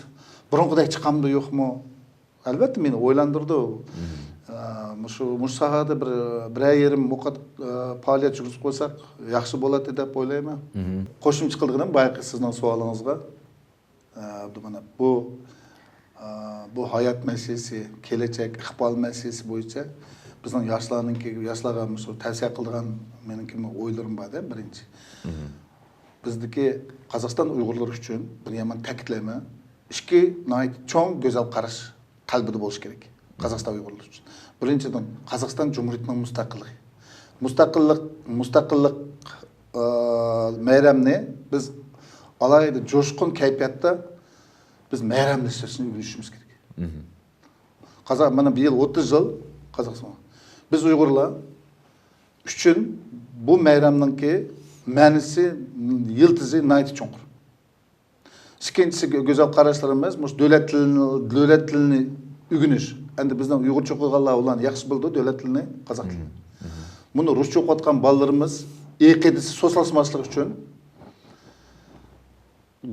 بۇرۇنقىدەك چىقامدۇ، يوقمۇ؟ ئەلۋەتتە، مېنى ئويلاندۇرىدۇ. ئە، مۇشۇ، مۇشۇ ساھەدە بىر، بىرەر يېرىم مۇقەت-، ئە، پائالىيەت يۈرگۈزۈپ قويساق ياخشى بولاتتى دەپ ئويلايمەن. قوشۇمچە قىلىدىغىنىم بايىقى سىزنىڭ سوئالىڭىزغا، ئە، مانا بۇ، ئە، بۇ ھايات مەسىلىسى، كېلەچەك، ئىقبال مەسىلىسى بويىچە بىزنىڭ ياشلارنىڭكى، ياشلارغا مۇشۇ تەۋسىيە قىلىدىغان مېنىڭكى ئويلىرىم بار-دە، بىرىنچى. بىزدىكى قازاقىستان ئۇيغۇرلىرى ئۈچۈن بىر يامان تەكىتلەيمەن. ئىككى ناھايىتى چوڭ گۈزەل قاراش قەلبىدە بولۇشى كېرەك. قازاقىستان ئۇيغۇرلىرى ئۈچۈن. بىرىنچىدىن، قازاقىستان جۇمھۇرىيىتىنىڭ مۇستەقىللىقى. مۇستەقىللىق، مۇستەقىللىق، ئە، مەيرەمنى بىز ئالاھىدە جۇشقۇن كەيپىياتتا بىز مەيرەملىشىشنى ئۆگىنىشىمىز كېرەك. قازاق، مانا بۇ يىل ئوتتۇز يىل قازاقىستان. بىز ئۇيغۇرلار ئۈچۈن بۇ مەيرەمنىڭكى مەنىسى، يىلتىزى ناھايىتى چوڭقۇر. ئىككىنچىسى، گۆ-، گۈزەل قاراشلىرىمىز مۇشۇ دۆلەت تىلىنى، دۆلەت تىلىنى ئۆگىنىش. ئەمدى بىزنىڭ ئۇيغۇرچە ئوقۇغانلار ئۇلار ياخشى بىلىدۇ دۆلەت تىلىنى، قازاق تىلىنى. مم. بۇنى رۇسچە ئوقۇۋاتقان بالىلىرىمىز ئېقىدىسى سۇسلاشماسلىقى ئۈچۈن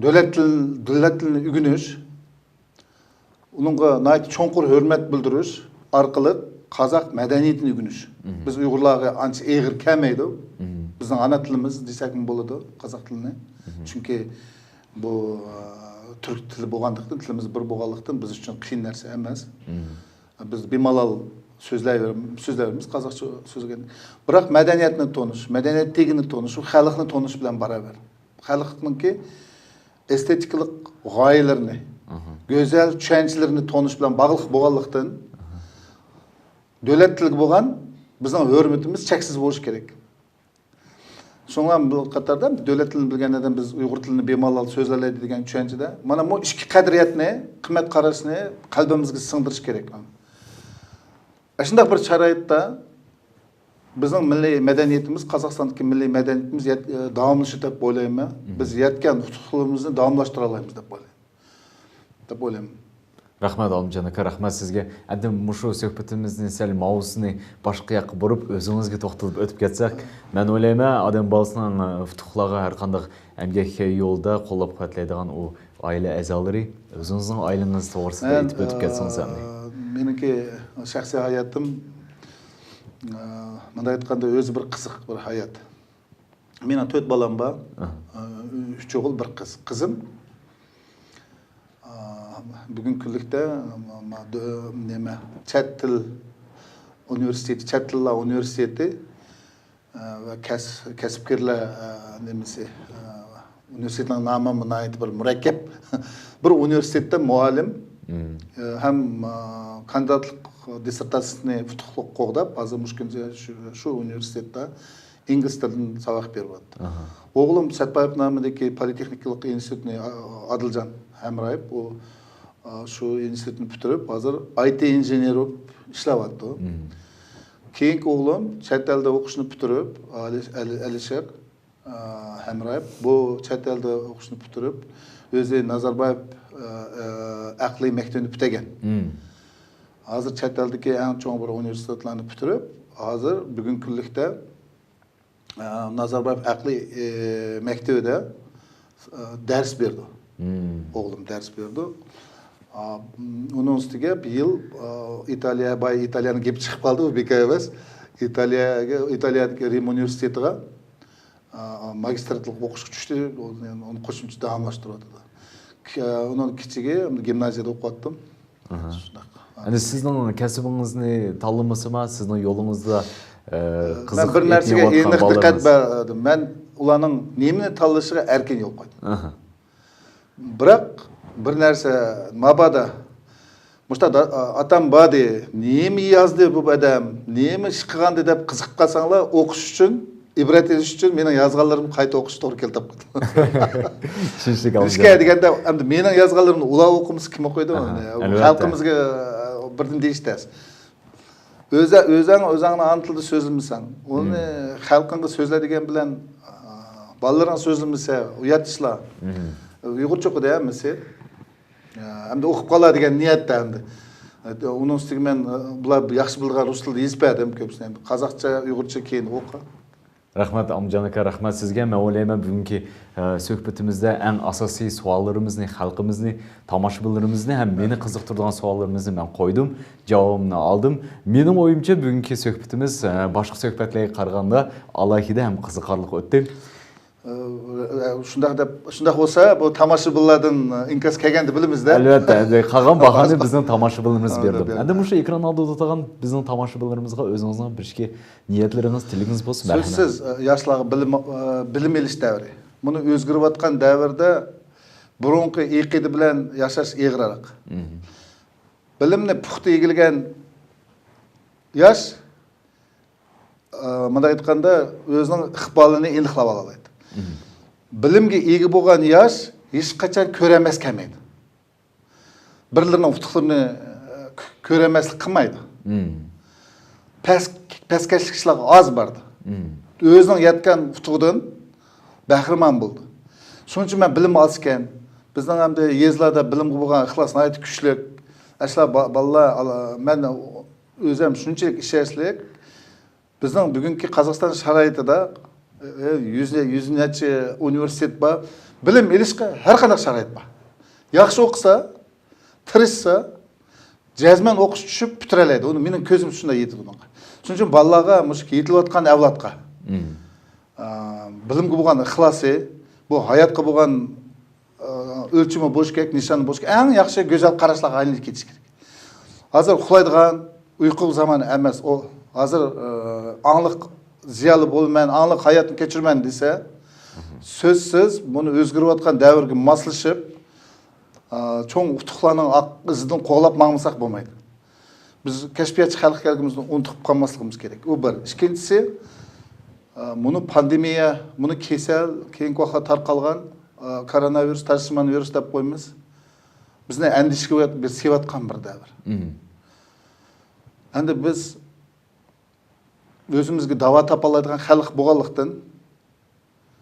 دۆلەت تىلىنى، دۆلەت تىلىنى ئۆگىنىش، ئۇنىڭغا ناھايىتى چوڭقۇر ھۆرمەت بىلدۈرۈش ئارقىلىق قازاق مەدەنىيىتىنى ئۆگىنىش. مم. بىز ئۇيغۇرلارغا ئانچە ئېغىر كەلمەيدۇ. مم. بىزنىڭ ئانا تىلىمىز دېسەكمۇ بولىدۇ، قازاق تىلىنى. مم. چۈنكى بۇ، ئە، تۈرك تىلى بولغانلىقتىن، تىلىمىز بىر بولغانلىقتىن، بىز ئۈچۈن قىيىن نەرسە ئەمەس. مم. بىز بىمالال سۆزلەيۋېرىم-، سۆزلەيۋېرىمىز قازاقچە سۆزلىگەن. بىراق مەدەنىيەتنى تونۇش، مەدەنىيەت تېگىنى تونۇش، ئۇ خەلقنى تونۇش بىلەن باراۋەر. خەلقنىڭكى ئېستېتىكىلىق غايىلىرىنى، مم. گۈزەل چۈشەنچىلىرىنى تونۇش بىلەن باغلىق بولغانلىقتىن، دۆلەت تىلىگە بولغان بىزنىڭ ھۆرمىتىمىز چەكسىز بولۇشى كېرەك. شۇڭا بۇ قاتاردا دۆلەت تىلىنى بىلگەن ئادەم بىز ئۇيغۇر تىلىنى بىمالال سۆزلەيدۇ دېگەن چۈشەنچىدە، مانا بۇ ئىككى قەدرىيەتنى، قىممەت قاراشنى قەلبىمىزگە سىڭدۈرۈش كېرەك. ئاشۇنداق بىر شارائىتتا بىزنىڭ مىللىي مەدەنىيىتىمىز، قازاقىستاندىكى مىللىي مەدەنىيىتىمىز يەت-، داۋاملىشىدۇ دەپ ئويلايمەن. مم. بىز يەتكەن ئۇتۇقلىرىمىزنى داۋاملاشتۇرالايمىز دەپ ئويلايمەن. دەپ ئويلايمەن. رەھمەت، ئالىمجان ئاكا، رەھمەت سىزگە. ئەمدى مۇشۇ سۆھبىتىمىزنى سەل ماۋۇسىنى باشقا ياققا بۇرۇپ، ئۆزىڭىزگە توختىلىپ ئۆتۈپ كەتسەك، مەن ئويلايمەن، ئادەم بالىسىنىڭ، ئە، ئۇتۇقلارغا ھەر قانداق ئەمگەك يولىدا قوللاپ-قۇۋۋەتلەيدىغان ئۇ ئائىلە ئەزالىرى، ئۆزىڭىزنىڭ ئائىلىڭىز توغرىسىدا مەن، ئېيتىپ ئۆتۈپ كەتسىڭىز، ئەمدى. ئە، مېنىڭكى شەخسىي ھاياتىم، ئە، مۇنداق ئېيتقاندا، ئۆزى بىر قىزىق بىر ھايات. مېنىڭ تۆت بالام بار. ئاھا. ئە، ئۈچ ئوغۇل، بىر قىز. قىزىم، ئە، بۈگۈنكى كۈنلۈكتە، ما-، ما-، دۆ-، نېمە، چەت تىل ئۇنىۋېرسىتېتى، چەت تىللار ئۇنىۋېرسىتېتى، ئە، ۋە كەس-، كەسىپكەرلەر، ئە، نېمىسى، ئە، ئۇنىۋېرسىتېتنىڭ نامى ناھايىتى بىر مۇرەككەپ. بىر ئۇنىۋېرسىتېتتا مۇئەللىم، مم. ئە، ھەم، ئە، كاندىداتلىق دىسسېرتاتسىيىسىنى ئۇتۇقلۇق قوغداپ، ھازىر مۇشۇ كۈندە شۇ، شۇ ئۇنىۋېرسىتېتتا ئىنگلىز تىلىدىن ساۋاق بېرىۋاتىدۇ. ئاھا. ئوغلۇم سەتبايېف نامىدىكى پولىتېخنىكىلىق ئىنستىتۇتنى، ئا-، ئادىلجان ھەمرايېف، ئۇ، ئا، شۇ ئىنستىتۇتنى پۈتتۈرۈپ، ھازىر ئاي تى ئىنژېنېر بولۇپ ئىشلەۋاتىدۇ. مم. كېيىنكى ئوغلۇم چەت ئەلدە ئوقۇشنى پۈتتۈرۈپ، ئالىش-، ئەلى-، ئەلىشىر، ئا، ھەمرايېف بۇ چەت ئەلدە ئوقۇشنى پۈتتۈرۈپ، ئۆزى نازاربايېف، ئا، ئا، ئەقلىي مەكتىۋىنى پۈتتۈرگەن. مم. ھازىر چەت ئەلدىكى ئەڭ چوڭ بىر ئۇنىۋېرسىتېتلارنى پۈتتۈرۈپ، ھازىر بۈگۈنكى كۈنلۈكتە ئە، نازاربايېف ئەقلىي، ئە، مەكتىۋىدە، ئە، دەرس بېرىدۇ. مم. ئوغلۇم دەرس بېرىدۇ. ئا، ئۇنىڭ ئۈستىگە بىيىل، ئا، ئىتالىيە، بايا ئىتالىيەنىڭ گېپى چىقىپ قالدى، بۇ بىكار ئەمەس. ئىتالىيەگە، ئىتالىيەدىكى رىم ئۇنىۋېرسىتېتىغا، ئا، ماگىستىرلىق ئوقۇشقا چۈشتى. ئۇنى قوشۇمچە داۋاملاشتۇرۇۋاتىدۇ. ئۇنىڭ كىچىكى گىمنازىيەدە ئوقۇۋاتىدۇ. ئاھا. شۇنداق. ئەمدى سىزنىڭ كەسپىڭىزنى تاللىمىسىمۇ، سىزنىڭ يولىڭىزدا، ئە، مەن قىزىقىپ بىر نەرسىگە ئېتىنىۋاتقان ئېنىق دىققەت بالىلىرىڭىز. بەردىم. مەن ئۇلارنىڭ نېمىنى تاللىشىغا ئەركىن يول قويدۇم. ئاھا. بىراق بىر نەرسە، مابادا مۇشۇنداق دا-، ئاتام باردى، نېمە يازدى بۇ ئادەم، نېمە ئىش قىلغاندى دەپ قىزىقىپ قالساڭلار، ئوقۇش ئۈچۈن ئىبرەت ئېلىش ئۈچۈن مېنىڭ يازغانلىرىمنى قايتا ئوقۇش توغرا كېلىپ قاپتۇ. چۈشىنىشلىك نېمىشقا دېگەندە، ئەمدى مېنىڭ يازغانلىرىمنى ئۇلار ئوقۇمىسا كىم ئوقۇيدۇ؟ ئاھا، ئەلۋەتتە. خەلقىمىزگە بىردىن دېيىش تەس. ئۆزە-، ئۆزەڭ ئۆزەڭنى ئانا تىلدا سۆزلىمىسەڭ، ئۇنى مم. خەلقىڭگە سۆزلە دېگەن بىلەن، ئا، بالىلىرىڭ سۆزلىمىسە، ئۇيات ئىشلار. مم. ئۇيغۇرچە ئوقۇدى ھەممىسى. ئەمدى ئوقۇپ قالار دېگەن نىيەتتە ئەمدى. ئۇنىڭ ئۈستىگە مەن، بۇلار ياخشى بىلىدىغان رۇس تىلىدا يېزىپ بەردىم كۆپىسىنى. ئەمدى قازاقچە، ئۇيغۇرچە كېيىن ئوقۇ. رەھمەت، ئامىجان ئاكا، رەھمەت سىزگە. مەن ئويلايمەن، بۈگۈنكى، ئە، سۆھبىتىمىزدە ئەڭ ئاساسىي سوئاللىرىمىزنى، خەلقىمىزنى، تاماشىبىنلىرىمىزنى ھەم مېنى قىزىقتۇرىدىغان سوئاللىرىمىزنى مەن قويدۇم، جاۋابىنى ئالدىم. مېنىڭ ئويۇمچە، بۈگۈنكى سۆھبىتىمىز، ئە، باشقا سۆھبەتلەرگە قارىغاندا ئالاھىدە ھەم قىزىقارلىق ئۆتتى. ئە، شۇنداق دەپ، شۇنداق بولسا، بۇ تاماشىبىنلاردىن ئىنكاس كەلگەندە بىلىمىزدە. ئەلۋەتتە، ئەمدى قالغان باھانى بىزنىڭ تاماشىبىنلىرىمىز بەردى. ئەمدى مۇشۇ ئېكران ئالدىدا ئولتۇرغان بىزنىڭ تاماشىبىنلىرىمىزغا ئۆزىڭىزنىڭ بىر ئىككى نىيەتلىرىڭىز، تىلىكىڭىز بولسا، مەرھەمەت. سۆزسىز، ياشلارغا بىلىم، بىلىم ئېلىش دەۋرى. مۇنۇ ئۆزگىرىۋاتقان دەۋردە بۇرۇنقى ئېقىدە بىلەن ياشاش ئېغىرراق. مم. بىلىمنى پۇختا ئىگىلىگەن ياش، ئە، مۇنداق ئېيتقاندا، ئۆزىنىڭ ئىقبالىنى ئېنىقلاپ ئالالايدۇ. مم. بىلىمگە ئىگە بولغان ياش ھېچقاچان كۆرەمەس كەلمەيدۇ. بىرلىرىنىڭ ئۇتۇقلىرىنى، ئە، كۆ-، كۆرەمەسلىك قىلمايدۇ. مم. پەس-، پەسكەشلىك ئىشلارغا ئاز بارىدۇ. ئۆزىنىڭ يەتكەن ئۇتۇقىدىن بەھرىمەن بولدى. شۇنىڭ ئۈچۈن مەن بىلىم ئالسىكەن، بىزنىڭ ئەمدى يېزىلاردا بىلىمگە بولغان ئىخلاس ناھايىتى كۈچلۈك. ئەشۇنداق با-، بالىلار، ئالا-، مەن ئۆزۈم شۇنچىلىك ئىشەنچلىك. بىزنىڭ بۈگۈنكى قازاقىستان شارائىتىدا، ئە، يۈز، يۈز نەچچە ئۇنىۋېرسىتېت بار. بىلىم ئېلىشقا ھەر قانداق شارائىت بار. ياخشى ئوقۇسا، تىرىشسا، جەزمەن ئوقۇش چۈشۈپ پۈتتۈرەلەيدۇ. ئۇنى مېنىڭ كۆزۈم شۇنداق يېتىدۇ ئۇنىڭغا. شۇنىڭ ئۈچۈن بالىلارغا مۇشۇ يېتىلىۋاتقان ئەۋلادقا، ئە، بىلىمگە بولغان ئىخلاسى، بۇ ھاياتقا بولغان، ئە، ئۆلچىمى بولۇشى كېرەك، نىشانى بولۇشى كېرەك. ئەڭ ياخشى گۈزەل قاراشلارغا ئايلىنىپ كېتىشى كېرەك. ھازىر ئۇخلايدىغان ئۇيقۇ زامانى ئەمەس ئۇ. ھازىر، ئە، ئاڭلىق زىيالىي بولىمەن، ئاڭلىق ھاياتنى كەچۈرىمەن دېسە، سۆزسىز بۇنى ئۆزگىرىۋاتقان دەۋرگە ماسلىشىپ، ئا، چوڭ ئۇتۇقلارنىڭ ئاق ئىزىدىن قوغلاپ ماڭمىساق بولمايدۇ. بىز كەشپىياتچى خەلق ئىكەنلىكىمىزنى ئۇنتۇپ قالماسلىقىمىز كېرەك. ئۇ بىر. ئىككىنچىسى، ئا، مۇنۇ پاندېمىيە، مۇنۇ كېسەل، كېيىنكى ۋاقىتتا تارقالغان، ئا، كوروناۋىرۇس، تاشلىمان ۋىرۇس دەپ قويىمىز. بىزنى ئەندىشىگە سېلىۋاتقان بىر دەۋر. ئەمدى بىز ئۆزىمىزگە داۋا تاپالايدىغان خەلق بولغانلىقتىن،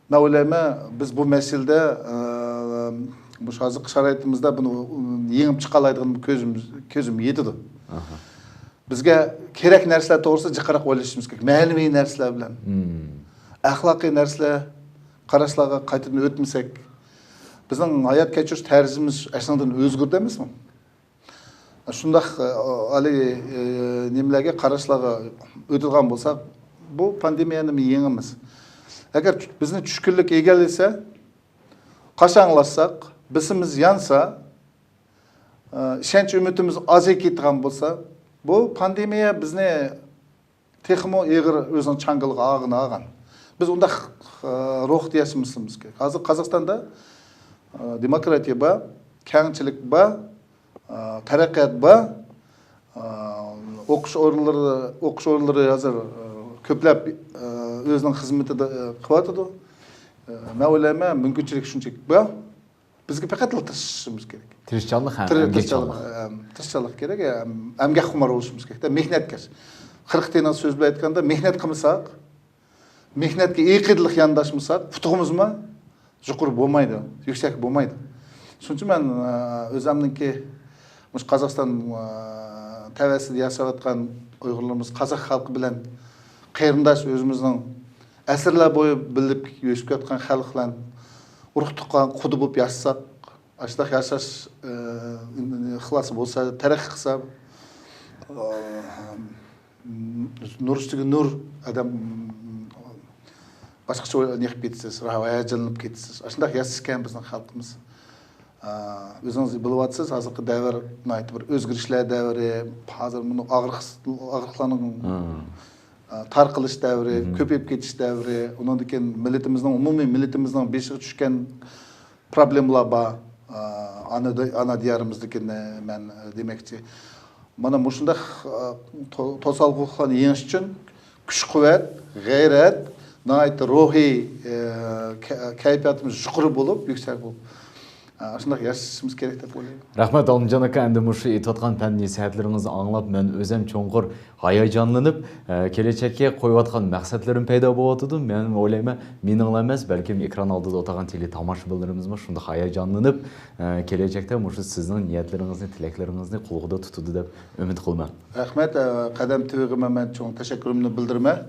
مەن ئويلايمەن، بىز بۇ مەسىلىدە، ئە، مۇشۇ ھازىرقى شارائىتىمىزدا بۇنى يېڭىپ چىقالايدىغان كۆزۈم، كۆزۈم يېتىدۇ. ئاھا. بىزگە كېرەك نەرسىلەر توغرىسىدا جىقراق ئويلىشىمىز كېرەك. مەنىۋى نەرسىلەر بىلەن، ئەخلاقىي نەرسىلەر، قاراشلارغا قايتىدىن ئۆتمىسەك، بىزنىڭ ھايات كەچۈرۈش تەرزىمىز ئەسلىدىن ئۆزگىرىدۇ ئەمەسمۇ؟ شۇنداق، ئە، ھالى، ئە، نېمىلەرگە، قاراشلارغا ئۆتىدىغان بولساق، بۇ پاندېمىيەنى يېڭىمىز. ئەگەر چۈ-، بىزنى چۈشكۈنلۈك ئىگىلىسە، قاشاڭلاشساق، بېسىمىز يانسا، ئە، ئىشەنچ ئۈمىدىمىز ئازىيىپ كېتىدىغان بولسا، بۇ پاندېمىيە بىزنى تېخىمۇ ئېغىر ئۆزىنىڭ چاڭگىلىغا ئالغىنى ئالغان. بىز ئۇنداق، ئە، روھتا ياشىمىسىمىز كېرەك. ھازىر قازاقىستاندا، ئە، دېموكراتىيە بار، كەڭچىلىك بار، ئە، تەرەققىيات بار. ئە، ئوقۇش ئورۇنلىرى، ئوقۇش ئورۇنلىرى ھازىر، ئە، كۆپلەپ، ئە، ئۆزىنىڭ خىزمىتىدە، ئە، قىلىۋاتىدۇ. ئە، مەن ئويلايمەن، مۇمكىنچىلىك شۇنچىلىك بار. بىزگە پەقەتلا تىرىشىشىمىز كېرەك. تىرىشچانلىق ھەم تىرىشچانلىق، ئەم، تىرىشچانلىق كېرەك، ئەم، ئەمگەكخۇمار بولۇشىمىز كېرەك. مېھنەتكەش. خەلق تىلىدا سۆز بىلەن ئېيتقاندا، مېھنەت قىلمىساق، مېھنەتكە ئەقىدىلىك يانداشمىساق، ئۇتۇقىمىزمۇ يۇقىرى بولمايدۇ، يۈكسەك بولمايدۇ. شۇنىڭ ئۈچۈن مەن، ئە، ئۆزۈمنىڭكى مۇشۇ قازاقىستان، ئە، تەۋەسىدە ياشاۋاتقان ئۇيغۇرلىرىمىز، قازاق خەلقى بىلەن قېرىنداش، ئۆزىمىزنىڭ ئەسىرلەر بويى بىللە ئۆسۈپ كەتكەن خەلق بىلەن ئۇرۇق تۇغقان قۇدا بولۇپ ياشىساق، ئاشۇنداق ياشاش، ئە، ئىخلاسى بولسا، تەرەققىي قىلسا، ئە، نۇر ئۈستىگە نۇر، ئادەم باشقىچە ئويلىنىپ كېتىسىز، ھاياجانلىنىپ كېتىسىز. ئاشۇنداق ياشىسىكەن بىزنىڭ خەلقىمىز. ئە، ئۆزىڭىز بىلىۋاتىسىز، ھازىرقى دەۋر ناھايىتى بىر ئۆزگىرىشلەر دەۋرى. ھازىر مۇنۇ ئاغرىق-، ئاغرىقلارنىڭ، ئە، تارقىلىش دەۋرى، كۆپىيىپ كېتىش دەۋرى. ئۇنىڭدىن كېيىن مىللىتىمىزنىڭ، ئومۇمىي مىللىتىمىزنىڭ بېشىغا چۈشكەن پروبلېمىلار بار. ئانا، ئانا دىيارىمىزدىكىنى مەن دېمەكچى. مانا مۇشۇنداق، تو-، توسالغۇلۇقلارنى يېڭىش ئۈچۈن كۈچ-قۇۋۋەت، غەيرەت، ناھايىتى روھىي، كە-، كەيپىياتىمىز يۇقىرى بولۇپ، يۈكسەك بولۇپ، ئاشۇنداق ياشىشىمىز كېرەك دەپ ئويلايمەن. رەھمەت، ئالىمجان ئاكا، ئەمدى مۇشۇ ئېيتىۋاتقان پەن نەسىھەتلىرىڭىزنى ئاڭلاپ، مەن ئۆزۈم چوڭقۇر ھاياجانلىنىپ، ئە، كېلەچەككە قويۇۋاتقان مەقسەتلىرىم پەيدا بولۇۋاتىدۇ. مەن ئويلايمەن، مېنىڭلا ئەمەس، بەلكىم ئېكران ئالدىدا ئولتۇرغان تېلېتاماشىبىنلىرىمىزمۇ شۇنداق ھاياجانلىنىپ، ئە، كېلەچەكتە مۇشۇ سىزنىڭ نىيەتلىرىڭىزنى، تىلەكلىرىڭىزنى قولغا تۇتىدۇ دەپ ئۈمىد قىلىمەن. رەھمەت، ئە، قەدەم تىۋىغا مەن چوڭ تەشەككۈرۈمنى بىلدۈرىمەن.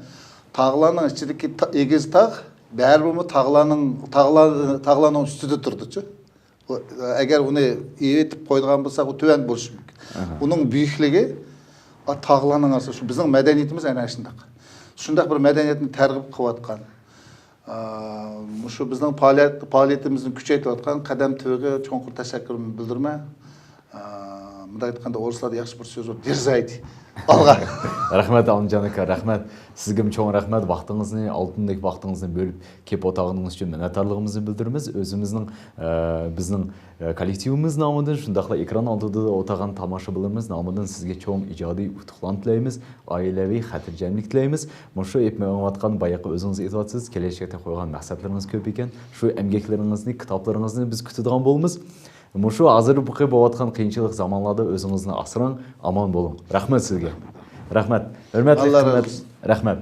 تاغلارنىڭ ئىچىدىكى تا-، ئېگىز تاغ، بەرىبىرمۇ تاغلارنىڭ، تاغلار، تاغلارنىڭ ئۈستىدە تۇرىدۇچۇ. ئەگەر ئۇنى ئېۋىتىپ قويىدىغان بولساق، ئۇ تۆۋەن بولۇشى مۇمكىن. ئۇنىڭ بۈيۈكلۈكى، ئا، تاغلارنىڭ ئارىسىدا، شۇ بىزنىڭ مەدەنىيىتىمىز ئەنە شۇنداق. شۇنداق بىر مەدەنىيەتنى تەرغىب قىلىۋاتقان، ئا، مۇشۇ بىزنىڭ پائالىيەت، پائالىيىتىمىزنى كۈچەيتىۋاتقان قەدەم تىۋىغا چوڭقۇر تەشەككۈرۈمنى بىلدۈرىمەن. ئا، مۇنداق ئېيتقاندا، ئورۇسلاردا ياخشى بىر سۆز بار، دېرزايدى. ئالغا. رەھمەت، ئالىمجان ئاكا، رەھمەت. سىزگىمۇ چوڭ رەھمەت، ۋاقتىڭىزنى، ئالتۇندەك ۋاقتىڭىزنى بۆلۈپ كېلىپ ئولتۇرغىنىڭىز ئۈچۈن مىننەتدارلىقىمىزنى بىلدۈرىمىز. ئۆزىمىزنىڭ، ئە، بىزنىڭ، ئە، كوللېكتىۋىمىز نامىدىن، شۇنداقلا ئېكران ئالدىدا ئولتۇرغان تاماشىبىنلىرىمىز نامىدىن سىزگە چوڭ ئىجادىي ئۇتۇقلارنى تىلەيمىز، ئائىلىۋى خاتىرجەملىك تىلەيمىز. مۇشۇ ئېلىپ مېڭىۋاتقان، بايىقى ئۆزىڭىز ئېيتىۋاتىسىز، كېلەچەكتە قويغان مەقسەتلىرىڭىز كۆپ ئىكەن، شۇ ئەمگەكلىرىڭىزنى، كىتابلىرىڭىزنى بىز كۈتىدىغان بولىمىز. مۇشۇ ھازىرقى بولۇۋاتقان قىيىنچىلىق زامانلاردا ئۆزىڭىزنى ئاسراڭ، ئامان بولۇڭ. رەھمەت سىزگە. رەھمەت. ھۆرمەتلىك، ئاللا رازى قىممەت-، بولسۇن. رەھمەت.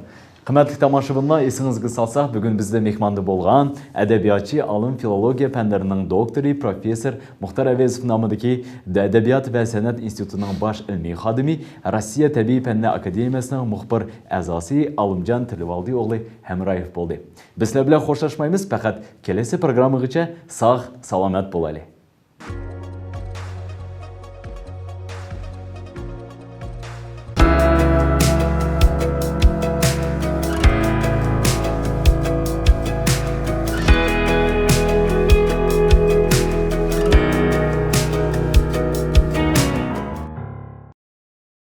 ھۆرمەتلىك تاماشىبىنلار، ئېسىڭىزگە سالساق، بۈگۈن بىزدە مېھماندا بولغان ئەدەبىياتچى، ئالىم، فىلولوگىيە پەنلىرىنىڭ دوكتورى، پروفېسسور مۇختار ئەۋېزوف نامىدىكى ئەدەبىيات ۋە سەنئەت ئىنستىتۇتىنىڭ باش ئىلمىي خادىمى، روسىيە تەبىئىي پەنلەر ئاكادېمىيەسىنىڭ مۇخبىر ئەزاسى ئالىمجان تىلىۋالدى ئوغلى ھەمرايېف بولدى. بىز سىلەر بىلەن خوشلاشمايمىز، پەقەت كېلەسى پروگراممىغىچە ساغ، سالامەت بولايلى.